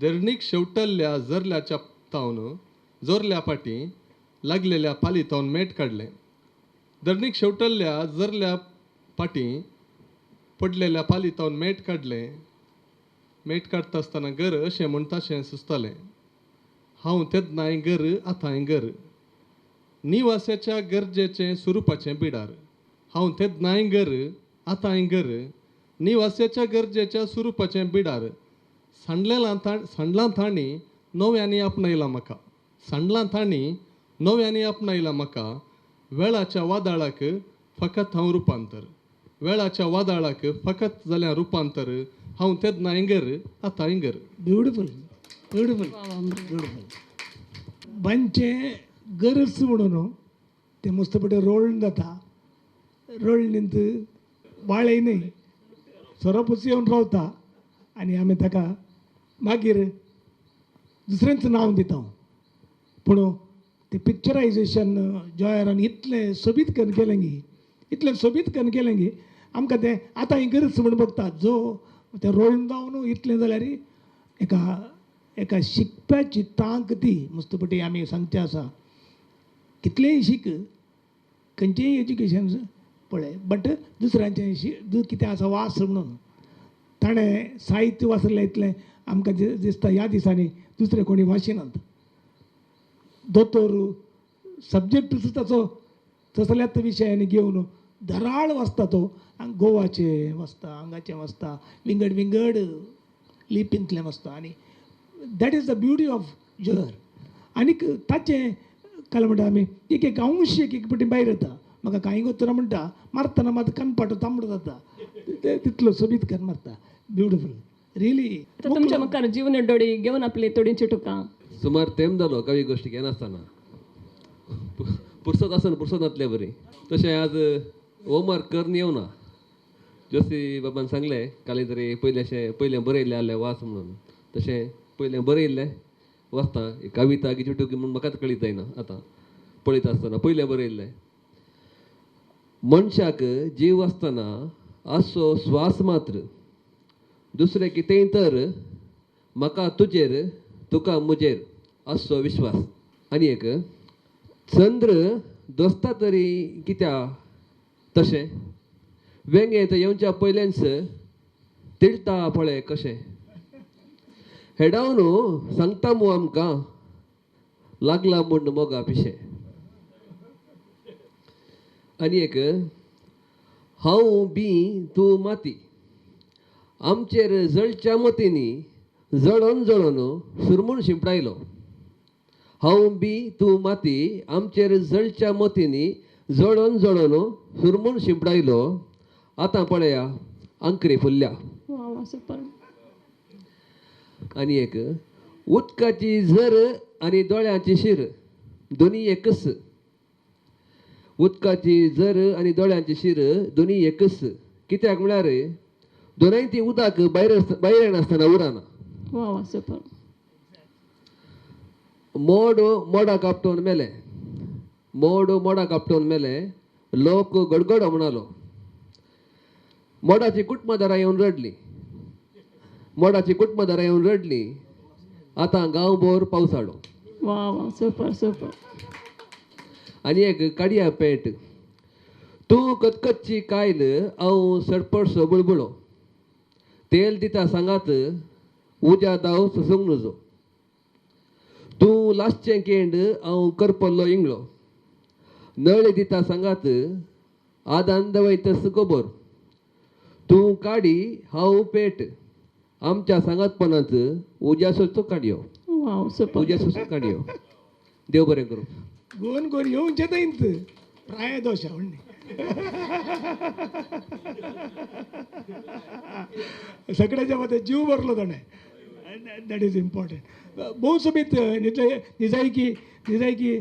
धरणीक शेवटल्ल्या जरल्याच्या तावन जोरल्या फाटी लागलेल्या पाली तावन मेट काडलें धरणीक शेवटल्ल्या जरल्या फाटी पडलेल्या पाली तावन मेट काडलें मेट काडटा आसतना घर अशें म्हणटाशें सुचतालें हांव तेन्नाय घर आतांय घर निवासाच्या गरजेचें स्वरुपाचें बिडार हांव तेन्नाय घर आतांय घर निवासाच्या गरजेच्या स्वरुपाचें बिडार सांडलां तांणी नव्यांनी आपणायला म्हाका सांडलां तांणी नव्यांनी आपणायला म्हाका वेळाच्या वादळाक फकत हांव रुपांतर वेळाच्या वादळाक फकत जाल्यार रुपांतर हांव तेन्नाय घर आतांय घर. Beautiful beautiful beautiful. बांयचें गरज म्हणून तें मस्तपटी रोळण जाता रोळणींत वाळय न्हय सोरोपूच येवन रावता आनी आमी ताका मागीर दुसरेंच नांव दिता. पूण तें पिक्चरायजेशन जॉयरान इतलें सोबीत करून केलें गी इतलें सोबीत करून केलें गी आमकां तें आतां ही गरज म्हूण बघता जो तें रोळून जावन इतलें जाल्यार एका एका शिकप्याची तांक ती मस्तपटी आमी सांगचें आसा कितलेंय शीक खंयचेंय एज्युकेशन पळय बट दुसऱ्यांचें कितें आसा वास म्हणून ताणें साहित्य वाचलें इतलें आमकां दिसता ह्या दिसांनी दुसरें कोणी वाचिनात. दोतोर सब्जेक्ट ताचो तसल्याच विशयांनी घेवन धराळ वाचता तो गोवाचें वाचता हांगाचें वाचता विंगड विंगड लिपींतलें वाचता आनी that is the beauty of Joyer. आनीक ताचें काय म्हणटा आमी एक एक अंश एक एक पटी भायर येता म्हाका कांय गोत्तरा म्हणटा मारतना मात कनपाटो तांबडो जाता तितलो सोबीत करून मारता. Beautiful really. तुमच्या मुखार जीवन डोडी घेवन आपली थोडी चिटुकां. सुमार तेम जालो कवी गोश्टी घेनासतना पुरसत आसना पुरसत नातले बरी तशें आज होमवर्क करून येवना. जोसी बाबान सांगलें काल तरी पयलें अशें पयलें बरयल्लें आहलें वाच म्हणून तशें पयलें बरयल्लें वाचता कविता गिचुटुकी म्हूण म्हाकाच कळीत जायना आतां पळयता आसतना पयलें बरयल्लें मनशाक जीव आसतना आसो स्वास मात्र दुसरें कितेंय तर म्हाका तुजेर तुका म्हजेर आसचो विश्वास. आनी एक चंद्र दोस्ता तरी कित्या तशें वेंगेंत येवच्या पयलेंच तिळटा पळय कशें हेडावन सांगता मू आमकां लागला म्हूण मोगा पिशें. आनी एक हांव बी तूं माती आमचेर जळच्या मतींनी जळोन जळोन सुरमूण शिंपडायलो. हांव बी तूं माती आमचेर जळच्या मतींनी जळोन जळोन सुरमूण शिंपडायलो. आतां पळया आंकरी फुल्ल्या. आनी एक उदकाची झर आनी दोळ्यांची शीर दोनी एकच उदकाची झर आनी दोळ्यांची शीर दोनी एकच कित्याक म्हळ्यार दोनाय ती उदक भायर भायर येनासतना उरना. मोड मोडाक आपटोवन मेलें मोड मोडाक आपटोवन मेलें लोक गडगडो म्हणालो. मोडाची कुटुंबादारां येवन रडली मोडाची कुटुंबादारां येवन रडली. आतां गांवभर पावस हाडो. Super super. आनी एक काडया पेंट तूं कचकच्ची कायल हांव सडपडसो बुळबुळो तेल दिता सांगात उज्या दाव सोसूंक नजो तूं लासचें केंड हांव करपल्लो इंगळो नळे दिता सांगात आदान दवयतस गोबोर तूं काडी हांव पेट आमच्या सांगातपणांत उज्यासोचो काडयो. उज्यासोचो काडयो. देव बरें करूं. गोवन गोवन येवचें थंयच प्राय दोश आवडली सगळ्याच्या मते जीव भरलो ताणें. That is important. भोव सोबीत निजायकी निजायकी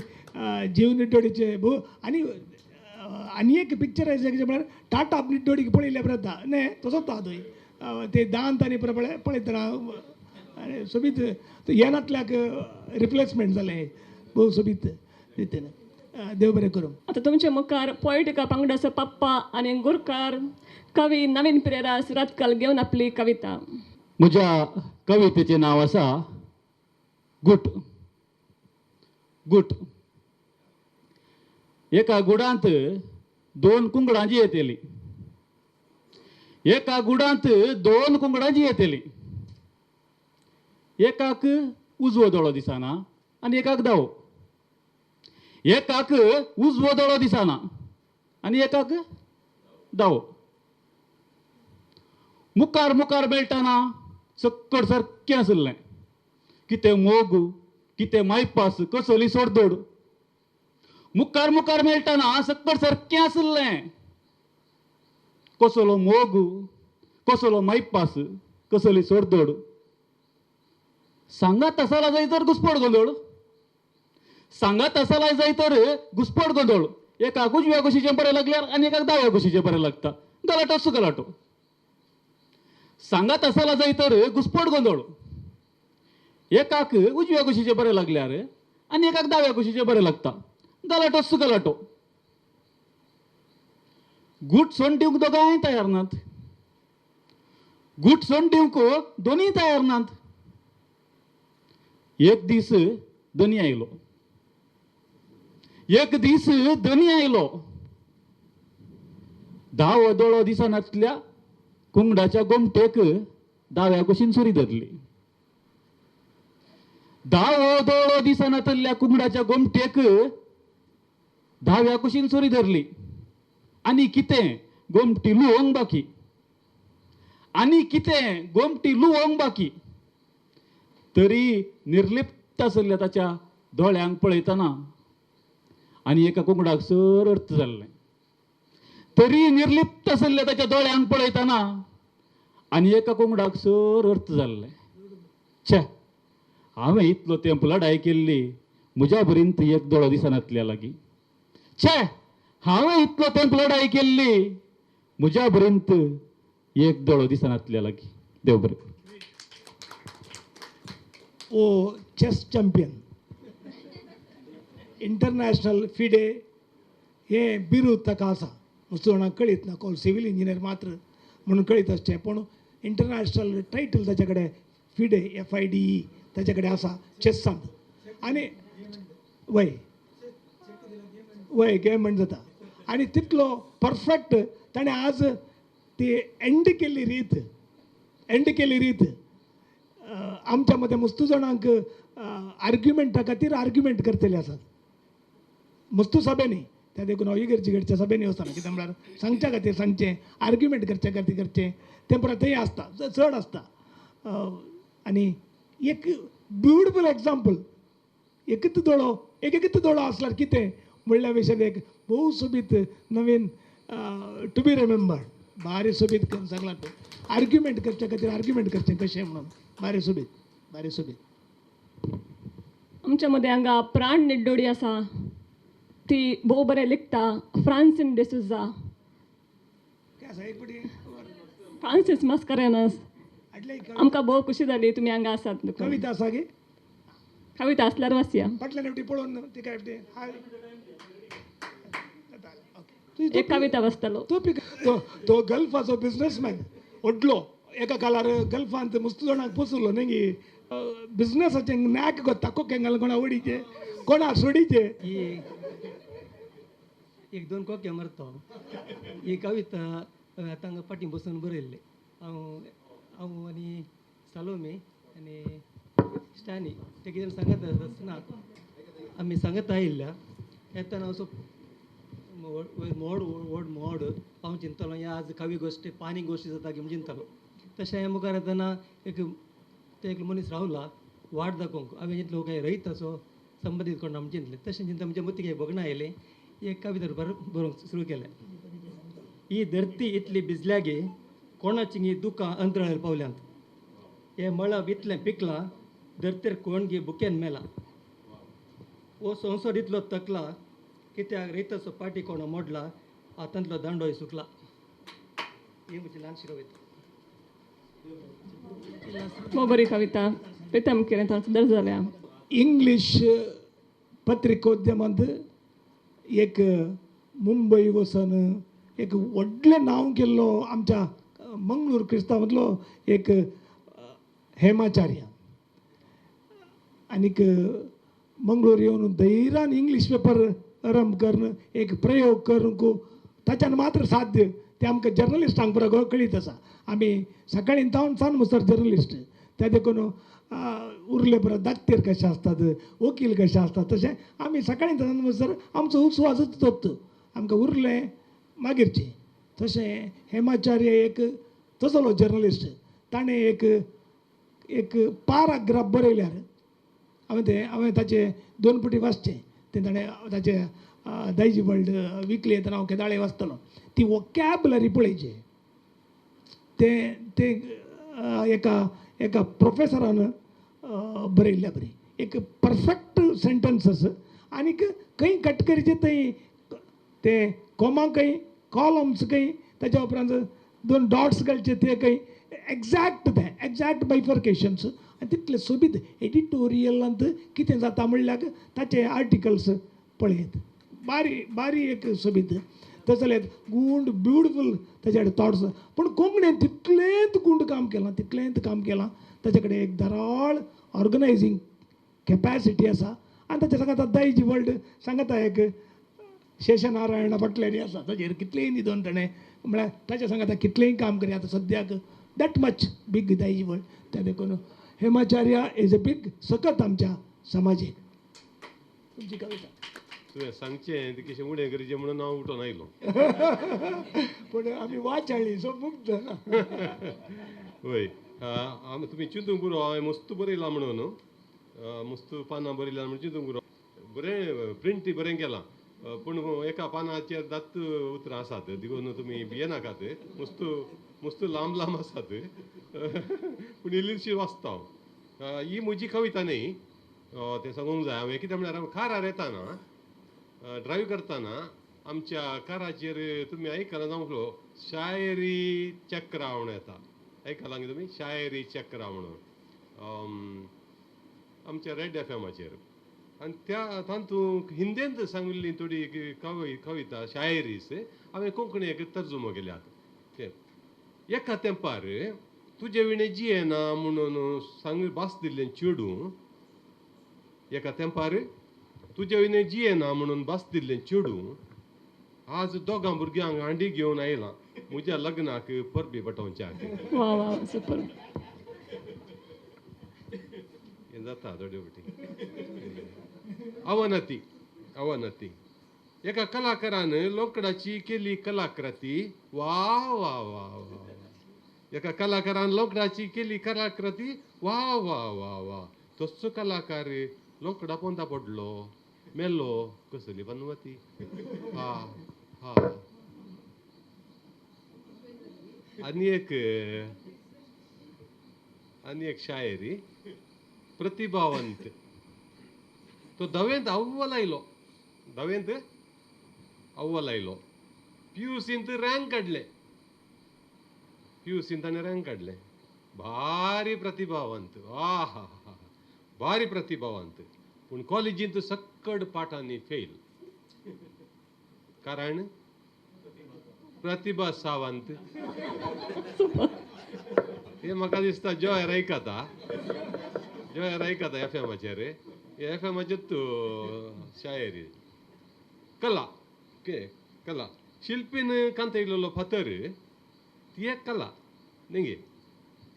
जीव निड्डोडीचे भोव. आनी आनी एक पिक्चरायज म्हळ्यार टाटा निड्डोडीक पळयल्ल्या प्रता न्ही तसोच आहा थंय ते दांत आनी पळय पळयतना आनी सोबीत येनातल्याक रिप्लेसमेंट जालें. भोव सोबीत रितीन. देव बरें करूं. आतां तुमच्या मुखार पोएटिका पंगडाचो पप्पा आनी गुरकार कवी नवीन पिरेरा सुरातकाल घेवन आपली कविता. म्हज्या कवितेचें नांव आसा गुट. गुट. एका गुडांत दोन कुंगडांची येतली. एका गुडांत दोन कुंगडांची येतली. एकाक उजवो दोळो दिसना आनी एकाक दावो. एकाक उजवो दोळो दिसना आनी एकाक दावो. मुखार मुखार मेळटना सक्कड सारकें आशिल्लें. कितें मोग कितें मायपास कसली सोडदोड. मुखार मुखार मेळटना सक्कड सारकें आशिल्लें. कसलो मोग कसलो मायपास कसली सोडदोड. सांगात आसाला जाय तर घुसपड गोंदळ. सांगात आसाला जाय तर घुसपड गोंदळ. एकाक उजव्या कुशीचें बरें लागल्यार आनी एकाक दाव्या कुशीचें बरें लागता. गलाटो गलाटो. सांगात आसाला जाय तर घुसपड गोंदळ. एकाक उजव्या कुशीचें बरें लागल्यार आनी एकाक दाव्या कुशीचें बरें लागता. गलाटोच गलाटो. गूट सोण दिवंक दोगांय तयार नात. गूट सोण दिवंक दोनूय तयार नात. एक दीस धनी आयलो. एक दीस धनी आयलो. दावो दोळो दिसनातल्या कुंगडाच्या गोमटेक दाव्या कुशीन सुरी धरली. दावो दोळो दिसनातल्या कुंगडाच्या गोमटेक दाव्या कुशीन सुरी धरली. आनी कितें गोमटी लुवोंक बाकी. आनी कितें गोमटी लुवोंक बाकी. तरी निर्लिप्त आशिल्ल्या ताच्या दोळ्यांक पळयतना आनी एका कुंगडाक सर अर्थ जाल्लें. तरी निर्लिप्त आशिल्ल्या ताच्या दोळ्यांक पळयतना आनी एका कुंगडाक सर अर्थ जाल्लें. छे, हांवें इतलो तेंप लडाय केल्ली म्हज्या भरीन ती एक दोळो दिसनातल्या लागीं. छे, हांवें इतलो तेंप लडाय केल्ली म्हज्या भरीन एक दोळो दिसनातल्या लागीं. देव बरें. ओ चॅस चॅम्पियन इंटरनॅशनल फिडे हें बिरूद ताका आसा. मस्त जाणांक कळीत ना, कोण सिवील इंजिनियर मात्र म्हणून कळीत आसचें, पूण इंटरनॅशनल टायटल ताच्या कडेन फिडे FIDE ताच्या कडेन आसा चॅसांत. आनी वय वय गेम म्हण जाता. आनी तितलो परफेक्ट ताणें आज ती एंड केल्ली रीत, एंड केल्ली रीत आमच्या मदें मस्तू जाणांक आर्ग्युमेंटा खातीर आर्ग्युमेंट करतले आसात मस्तू सभेंनी. त्या देखून हांव इगर्जी घडच्या सभेंनी वचना, कितें म्हळ्यार सांगच्या खातीर सांगचें, आर्ग्युमेंट करच्या खातीर करचें, तें परत थंय आसता चड आसता. आनी एक ब्युटिफूल एग्जाम्पल, एकच दोळो एक एकच दोळो आसल्यार कितें म्हणल्या विशयान एक भोव सोबीत नवीन टू बी रिमेंबर्ड. भारी सोबीत करून सांगलां तूं, आर्ग्युमेंट करच्या खातीर आर्ग्युमेंट करचें कशें म्हणून. भारी सोबीत, भारी सोबीत. आमच्या मदें हांगा प्राण निड्डोडी आसा, ती भोव बरें लिखता. फ्रांसीन डिसुजा, फ्रांसीस मास्करेनस, आमकां भोव खुशी जाली तुमी हांगा आसात. कविता आसा गे? कविता आसल्यार वाचया. फाटल्यान एकटी पळोवन तिका एकटी एक कविता वाचतालो तो. तो गल्फाचो बिजनसमॅन व्हडलो, एका काळार गल्फांत मस्त जाणांक पोसलो न्ही गे. बिजनसाचें नॅक कोत्ता, कोकें घालून कोणा वडीचे कोणा सोडीचे. एक दोन कोके मारता. ही कविता तांकां फाटीं बसून बरयल्ली हांव हांव आनी सालोमी आनी स्टॅनी ते कितें सांगत आसतना आमी सांगत आयिल्ल्या येतना असो वयर मोड व्हड मोड हांव चिंततालो हे आज कवी गोश्टी पानी गोश्टी जाता की म्हण चिंततालो. तशें मुखार येतना एक ते एक मनीस रावला वाट दाखोवंक. हांवें चिंतलो काय रयताचो संबंदीत कोण म्हण चिंतलें. तशें चिंता म्हज्या मतीक एक भोगणां आयलें, एक कविता रुपार बरोवंक सुरू केलें. ही धरती इतली भिजल्या गे कोणाची गी दुकां अंतराळार पावल्यांत, हे मळब इतलें पिकलां धरतेर कोण गी बुकेन मेला, हो संवसार इतलो तकला कित्याक रयताचो पाटी कोणो मोडला हातांतलो दांडोय सुकला. ही म्हजी ल्हानशी कविता. बरी कविता प्रितम किरें सुंदर जाल्या. इंग्लीश पत्रिकोद्यमांत एक मुंबय वचून एक व्हडलें नांव केल्लो आमच्या मंगळूर क्रिस्तांवांतलो एक हेमाचार्य आनीक मंगळूर येवन धैर्यान इंग्लीश पेपर आरंभ करून एक प्रयोग करूंक ताच्यान मात्र साध्य तें आमकां जर्नलिस्टांक पुरो कळीत आसा. आमी सकाळीं जावन सान मुसर जर्नलिस्ट त्या देखून उरले परत दाक्तेर कशे आसतात वकील कशे आसतात तशें आमी सकाळीं जावन मुसर आमचो उस्वासच तोत आमकां उरलें मागीरचें. तशें हेमाचार्य एक तसलो जर्नलिस्ट ताणें एक एक पाराग्राफ बरयल्यार हांवें तें हांवें ताचें दोन पटी वाचचें तें ताणें ताचें दायजी वर्ल्ड विकली येतना हांव केदाळे वाचतलो ती वोकॅबलरी पळयची तें तें एका एका प्रोफेसरान बरयल्ल्या बरी एक परफेक्ट सेंटन्सस आनीक खंय कट करचें थंय तें कोमा खंय कॉलम्स खंय ताच्या उपरांत दोन डॉट्स घालचे ते खंय एग्जॅक्ट तें एग्जॅक्ट बायफर्केशन्स आनी तितलें सोबीत एडिटोरियलांत कितें जाता म्हणल्यार ताचे आर्टिकल्स पळयत बारी बारी एक सोबीत तशें जाल्यार गुंड ब्युटिफूल ताचे कडेन थॉट्स. पूण कोंकणीन तितलेंच गुंड काम केलां तितलेंच काम केलां ताचे कडेन एक धाराळ ऑर्गनायजींग कॅपॅसिटी आसा आनी ताच्या सांगाता दायजी वर्ल्ड सांगाता एक शेषनारायण फाटल्यान आसा ताचेर कितलेंय न्हिदोन ताणें म्हळ्यार ताच्या सांगाता कितलेंय काम करी आतां सद्याक that much big Daiji world. त्या देखून हेमाचार्य is a big सकत आमच्या समाजेक. तुमची कविता तुवें सांगचें ती कशें उणें करचें म्हणून हांव उठोन आयलो पूण आमी वाचाळी सो मुक्त ना. वय आमी तुमी चिंतूंक पुरो हांवें मस्त बरयलां म्हणून मस्त पानां बरयलां म्हणून चिंतूंक पुरो बरें प्रिंट बरें केलां पूण एका पानाचेर दात उतरां आसात देखून तुमी भियेनाकात मस्त मस्त लांब लांब आसात पूण इल्लीशी वाचता हांव. ही म्हजी कविता न्ही तें सांगूंक जाय. हांवें कितें म्हळ्यार कारार येताना ड्रायव्ह करतना आमच्या काराचेर तुमी आयकलां जावंक शायरी चक्रा म्हणून येता आयकलां गे तुमी शायरी चक्रा म्हणून आमच्या रेड एफ एमाचेर आनी त्या तातूंत हिंदींत सांगिल्ली थोडी कविता शायरीस हांवें कोंकणी एक तर्जुमो केल्यात. ते एका तेंपार तुजे विणें जियेना म्हणून सांग भास दिल्लें चेडूं एका तेंपार तुजे विणें जियेना म्हणून भास दिल्लें चेडूं आज दोगां भुरग्यांक हांडी घेवन आयलां म्हज्या लग्नाक परबी पटोवच्याक. वा वा सुपर. हें जाता थोडे फावटी. अवनती अवनती एका कलाकारान लोकडाची केली कलाकृती वा वा वा वा. एका कलाकारान लोकडाची केली कलाकृती वा वा वा वा. तसो कलाकार लोकडा पोंदा पडलो मेलो कसली पनवती. हा हा. आनी एक शायरी प्रतिभावंत. तो धावेंत अव्वल आयलो धावेंत अव्वल आयलो पीयूसींत रँक काडले पीयूसींत ताणें रँक काडले. भारी प्रतिभावंत वा हा हा भारी प्रतिभावंत पूण कॉलेजींत सक्कड पाठांनी फेल. कारण प्रतिभा सावंत. हे म्हाका दिसता जॉयर आयकता जॉयर आयकता एफ एमाचेर एफ एमाचेर तूं शायरी कला ओके कला शिल्पीन कांतयलेलो फातर ती एक कला न्ही गे.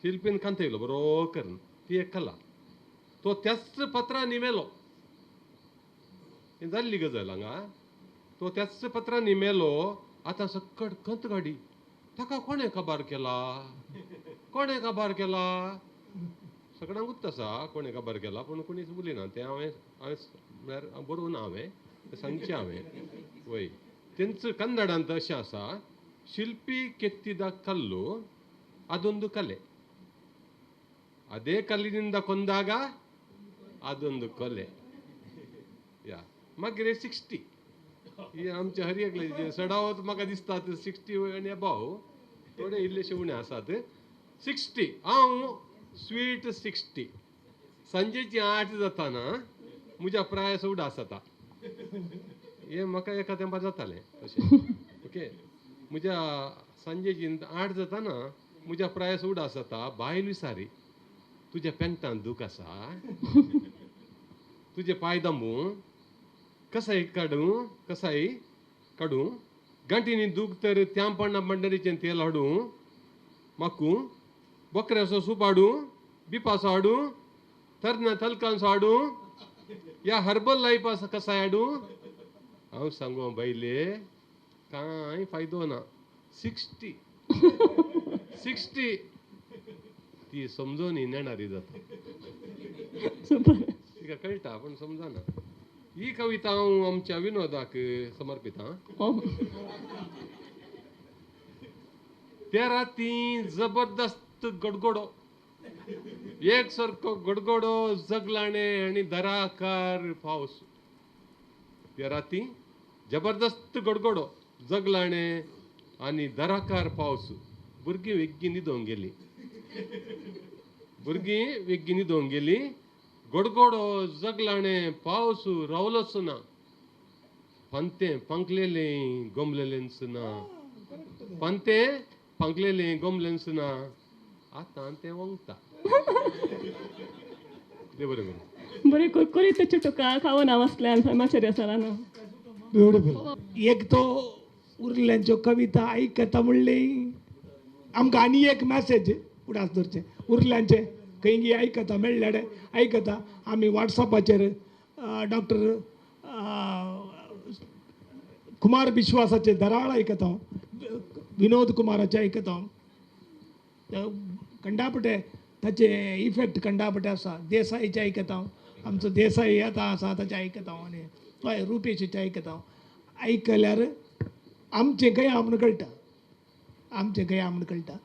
शिल्पीन कांतयलो बरो करून ती एक कला. तो त्याच पत्रांनी मेलो. हें जाल्ली गजाल हांगा. तो त्याच पत्रांनी मेलो. आतां सकट खंत गाडी ताका कोणें काबार केला, कोणें काबार केला, सगळ्यांक गुत्त आसा कोणें काबार केला, पूण कोणीच उलयना. तें हांवें हांवें म्हळ्यार बरोवन हांवें तें सांगचें हांवें. वय तेंच कन्नडांत अशें आसा, शिल्पी ಕೆತ್ತಿದ ಕಲ್ಲು ಅದೊಂದು ಕಲೆ, ಅದೇ ಕಲ್ಲಿನಿಂದ ಕೊಂದಾಗ ಅದೊಂದು ಕೊಲೆ. या मागीर 60 ही आमच्या हर एकल्याचे सडावत म्हाका दिसता 60 आनी एबाव थोडे इल्लेशे उणें आसात. 60 हांव स्वीट 60 सांजेची 8 जाताना म्हज्या प्रायस उडास जाता. हें म्हाका एका तेंपार जातालें तशें. ओके, म्हज्या सांजेची 8 जाताना म्हज्या प्रायस उडास जाता. बायल विसारी, तुज्या पेंटान दूख आसा, तुजे पांय दांबू कसाय काडूं, कसाय काडूं, गांठीनी दूख तर त्यापणा पंडरीचें तेल हाडूं, म्हाकू बोकऱ्याचो सूप हाडूं, बिपाचो हाडूं, तरण्या तलकांचो हाडूं, या हर्बल लायफाचो कसाय हाडूं. हांव सांगू बायले कांय फायदो ना. 60 60 ती समजून नेणारी जाता, तिका कळटा पूण समजना. ही कविता हांव आमच्या विनोदाक समर्पिता. त्या राती जबरदस्त गडगडो, एक सारको गडगडो, जगलाणे आनी दराकार पावस. त्या राती जबरदस्त गडगडो, जगलाणे आनी दराकार पावस. भुरगीं वेगीं न्हिदोंक गेलीं, भुरगीं वेगीं न्हिदोंक गेलीं. गडगडो जगलाणे पावस रावलोच ना. पंतें पंकलेलें गोमलेलेंच ना, पंतें पंकलेलें गोमलेंच ना. आतां तें वंगता. बरें बरें बरें कुरकुरीत तुका खावन हांव आसल्यान माचेर आसा न्हू. ब्युटिफूल. एक तो उरल्यांच्यो कविता आयकता म्हणली आमकां आनी एक मॅसेज उडास दवरचें. उरल्यांचें खंय आयकता मेळ्ळ्यार आयकता. आमी वॉट्सॅपाचेर डॉक्टर कुमार विश्वासाचे दराळ आयकता, विनोद कुमाराचे आयकता. कंडापटे ताचे इफेक्ट कंडापटे आसा. देसाईचे आयकता, आमचो देसाई आतां आसा ताचे आयकता, आनी हय रुपेशीचे आयकता. आयकल्यार आमचें खंय आहा म्हूण कळटा, आमचें खंय आहा म्हूण कळटा.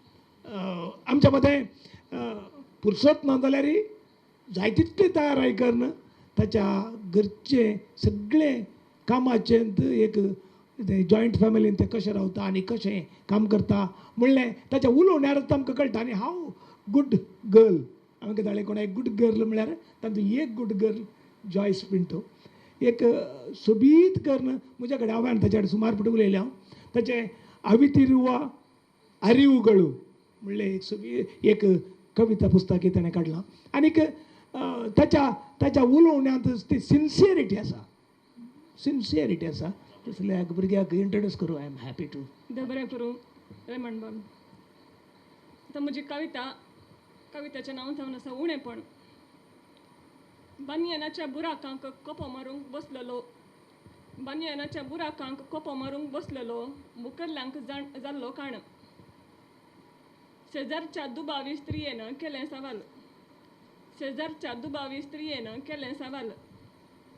आमच्या मदें पुरसत ना जाल्यार जाय तितले तयार करून ताच्या घरचें सगळें कामाचें एक जॉयंट फॅमिलीन तें कशें रावता आनी कशें काम करता म्हणलें ताच्या उलोवण्यार आमकां कळटा. आनी हांव गुड गर्ल, आमकां जालें कोण एक गुड गर्ल म्हळ्यार तातूंत एक गुड गर्ल जॉयस पिंटो. एक सोबीत करून म्हज्या कडेन हांवें ताच्या कडेन सुमार फावटी उलयलें हांव. ताचें अवितिरुवा अरिउगळू म्हणलें एक सोबीत एक कविता पुस्तक ताणें काडलां. आनीक ताच्या ताच्या उलोवण्यांत ती सिन्सियरिटी आसा, सिन्सियरिटी आसा. तसल्या भुरग्याक इंट्रोड्यूस करूं, I am happy to. बरें करूं रेमंड बाब. आतां म्हजी कविता, कविताचें नांव जावन आसा उणेपण. बानयनाच्या बुराकांक कोपो मारूंक बसलेलो, बानयनाच्या बुराकांक कोपो मारूंक बसलेलो, मुकरल्यांक जाल्लो काण. शेजारच्या दुबावी स्त्रियेन केलें सवाल, शेजारच्या दुबावी स्त्रियेन केलें सवाल,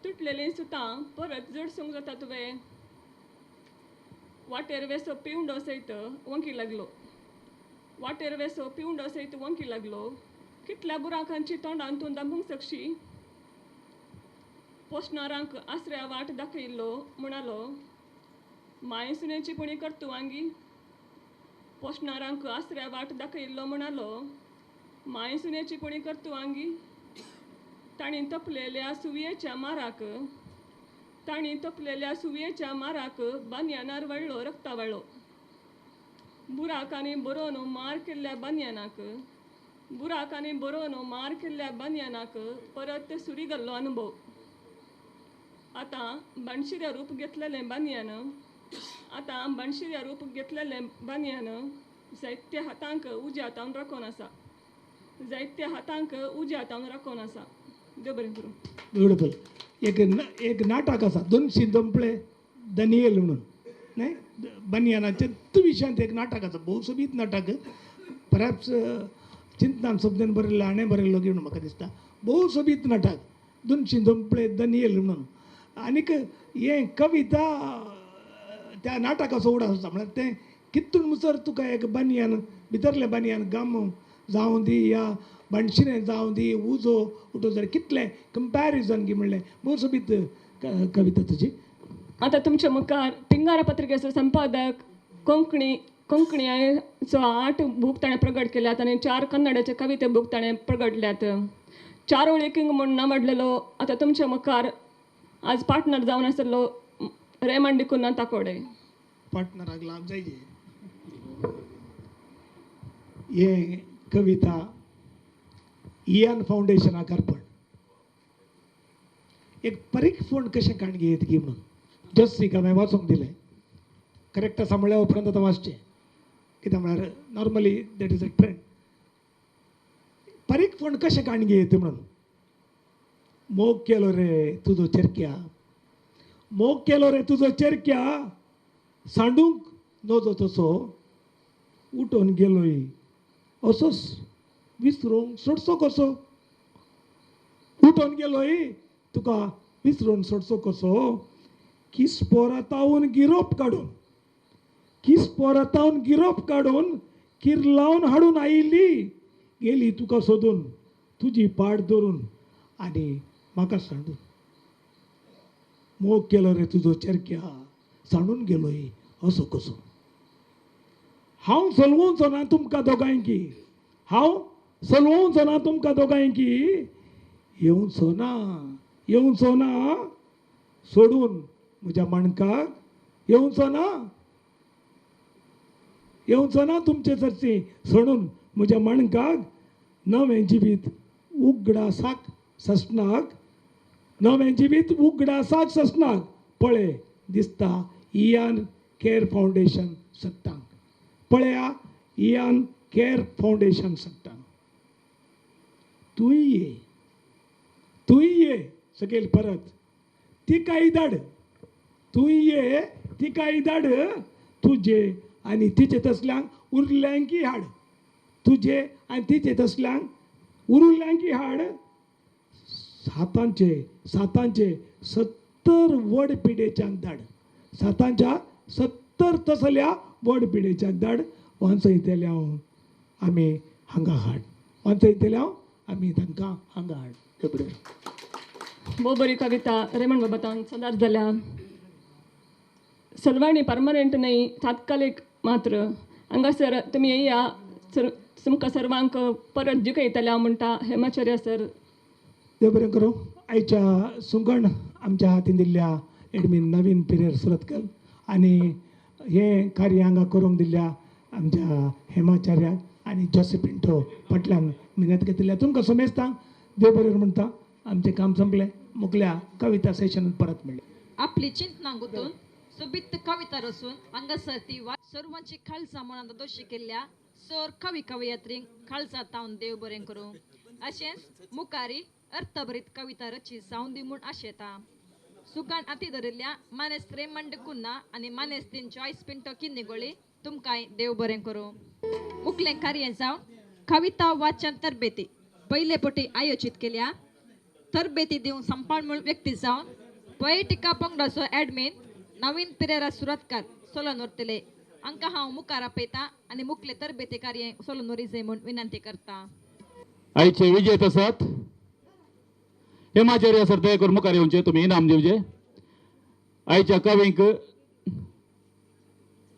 तुटलेलीं सुतां परत जोडसूंक जाता तुवें. वाटेर वेसो पिवंडो सयत वंकी लागलो, वाटेर वेसो पिवंडो सयत वंकी लागलो, कितल्या बुराकांची तोंडान तूं दांबूंक शकशी. पोशणारांक आसऱ्या वाट दाखयल्लो म्हणालो, माय सुनेची पुणी करतू आंगी. पोशणारांक आसऱ्या वाट दाखयल्लो म्हणालो, माय सुनेची पुणी करतू आंगी. तांणी तपलेल्या सुवयेच्या माराक, तांणी तपलेल्या सुवयेच्या माराक बानयानार वळ्ळो रक्ता वळ्ळो. बुराकांनी बरोवन मार केल्ल्या बानयानाक, बुराकांनी बरोवन मार केल्ल्या बानयानाक परत सुरी घाल्लो अनुभव. आतां बाणशिऱ्या रूप घेतलेलें बानयान, आतां बाणशिऱ्या रूप घेतलेलें बानयान जायत्या हातांक उज्या तावन राखोन आसा, जायत्या हातांक उज्या तावन राखोन आसा. देव बरें करूं. ब्युटिफूल. एक एक नाटक आसा, 200 दोंपळे दनियल म्हणून न्हय बनियानाचे विशयांत एक नाटक आसा, भोव सोबीत नाटक, परॅप्स चिंतनान सोबदेन बरयल्लें हाणें बरयल्लो म्हणून म्हाका दिसता. भोव सोबीत नाटक दोनशीं झोंपळे दनियल म्हणून. आनीक हें कविता त्या नाटकाचो उडास आसा, म्हळ्यार तें कितून मुसर तुका एक बनियान भितरलें बनियान गाम जावं दी या बाणशिरें जावं दी उजो उठो जाल्यार कितलें कंपॅरिजन गी म्हणलें. भोव सोबीत कविता तुजी. आतां तुमच्या मुखार पिंगारा पत्रिकेचो संपादक कोंकणीचो 8 बूक ताणें प्रगट केल्यात आनी 4 कन्नडाचे कविते बूक ताणें प्रगटल्यात. चारोळी किंग म्हूण नांवाडलेलो आतां तुमच्या मुखार आज पार्टनर जावन आसलो रेमंड डिकुन्हा ताकोडे. पार्टनराक लाभ जायजे. हे कविता इयान फावंडेशनाक अर्पण. एक परीक फोंड कशें काणगे येत गी म्हणून जस्सीक हांवें वाचूंक दिलें. करेक्ट आसा म्हळ्या उपरांत आतां वाचचें, कित्याक म्हळ्यार normally that is a trend. परीक फोंड कशें काणगे येत म्हणून. मोग केलो रे तुजो चेरक्या, मोग केलो रे तुजो चेरक्या, सांडूंक नजो तसो उठोवन गेलोय असोच विसरूंक सोडचो कसो, उठोवन गेलोय तुका विसरून सोडचो कसो, किस्पोरातावन गिरोप काडून, किस्पोरातावन गिरोप काडून किरलावन हाडून आयिल्ली गेली तुका सोदून तुजी पाट धरून आनी म्हाका सांडून. मोग केलो रे तुजो चेरक्या सांडून गेलोय असो कसो. हांव सलवोवचो ना तुमकां दोगांयकी, हांव सलवोवचो ना तुमकां दोगांयकी, येवचो ना येवचो ना सोडून म्हज्या माणकाक, येवचो ना येवचो ना तुमचे सरशी सोडून म्हज्या माणकाक, नवें जिवीत उगडासाक ससनाक, नवें जिवीत उगडासाक ससनाक, पळय दिसता इयान केअर फावंडेशन सत्तांक, पळया इयान केअर फावंडेशन सत्तांक. तूंय ये, तूंय ये सकयल परत तिकाय धाड, तूंय ये तिकाय धाड, तुजे आनी तिचे तसल्यांक उरल्यांकी हाड, तुजे आनी तिचे तसल्यांक उरल्यांकी हाड, सातांचे सातांचे 70 व्हड पिडेच्यांक धाड, सातांच्या 70 तसल्या व्हड पिडेच्यांक धाड, वांचयतले हांव आमी हांगा हाड, वांचयतले हांव आमी तांकां हांगा हाड. भोव बरी कविता रेमंड बाबातान सदांच जाल्या. सलवाणी परमनंट न्हय, तात्कालीक मात्र. हांगासर तुमी येया सर, तुमकां सर्वांक परत जिखयतले हांव म्हणटा हेमाचार्य सर. देव बरें करूं. आयच्या सुंगण आमच्या हातीन दिल्ल्या एडमीन नवीन पिरियर सुरतकल आनी हें कार्य हांगा करूंक दिल्ल्या आमच्या हेमाचार्याक आनी जोसे पिंटो फाटल्यान मिनत घेतिल्ल्या तुमकां समेजता देव बरें म्हणटा. आमचें काम संपलें, मुखल्या कविता सेशनात परत मेळ्ळें. आपली चिंतना गुंतून सोबीत कविता रचून हांगासर ती सर्वांची खालसा मनांत दोशी केल्ल्या सर कवी कवयित्रींक खालसा तावन देव बरें करूं. अशेंच मुखारी अर्थभरीत कविता रची जावं दी म्हूण आशेता. सुगान आती धरिल्ल्या मानेस्त रेमंड कुन्हा आनी मानेस्तीन जॉयस पिंटो किन्नीगोळी तुमकांय देव बरें करूं. मुखलें कार्य जावन कविता वाचन तरबेती पयले पटी आयोजीत केल्या. तरबेती दिवन संपाळ म्हूण व्यक्ती जावन पोएटिका पंगडाचो एडमीन नवीन पिरेरा सुरतकार सोलोन व्हरतले. हांकां हांव मुखार आपयता आनी मुखले तरबेती कार्य सोलोन व्हरी म्हूण विनंती करता. आयचे विजेत आसात हेमाचार्य सर, दया करून मुखार येवचे, तुमी इनाम दिवचे. आयच्या कवींक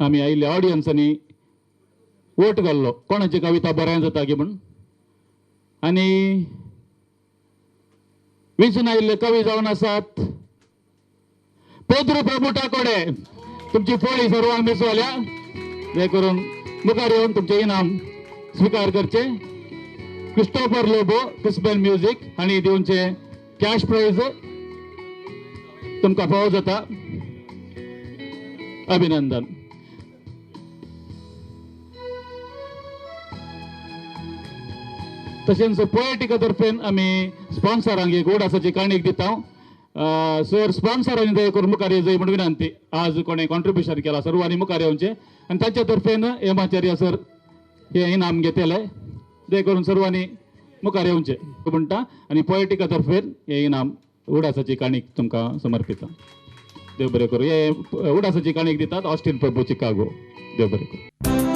आमी आयिल्ल्या ऑडियन्सांनी वोट घाल्लो कोणाची कविता बऱ्यान जाता की म्हूण, आनी वेंचून आयिल्ले कवी जावन आसात पेद्रू प्रभू टाकोडे. तुमची फोळी सर्वांक मिसवाल्या, दया करून मुखार येवन तुमचें इनाम स्विकार करचें. क्रिस्टोफर लोबो क्रिस्बेल म्युजीक हांणी दिवचें कॅश प्रायज तुमकां फावो जाता. अभिनंदन. तशेंच पोएटिका तर्फेन आमी स्पॉन्सरांक एक उडासाची काणीक दिता. सर स्पॉन्सरांनी दया करून मुखार येवचें म्हूण विनंती. आज कोणें कॉन्ट्रिब्युशन केलां सर्वांनी मुखार येवचें आनी तांच्या तर्फेन हेमाचार्य सर हे इनाम घेतले, दया करून सर्वांनी मुखार येवचें म्हणटा आनी पोएटिका तर्फेन हे इनाम उडासाची काणीक तुमकां समर्पिता. देव बरें करूं. हे उडासाची काणीक दितात ऑस्टीन प्रभू, चिकागो. देव बरें करूं.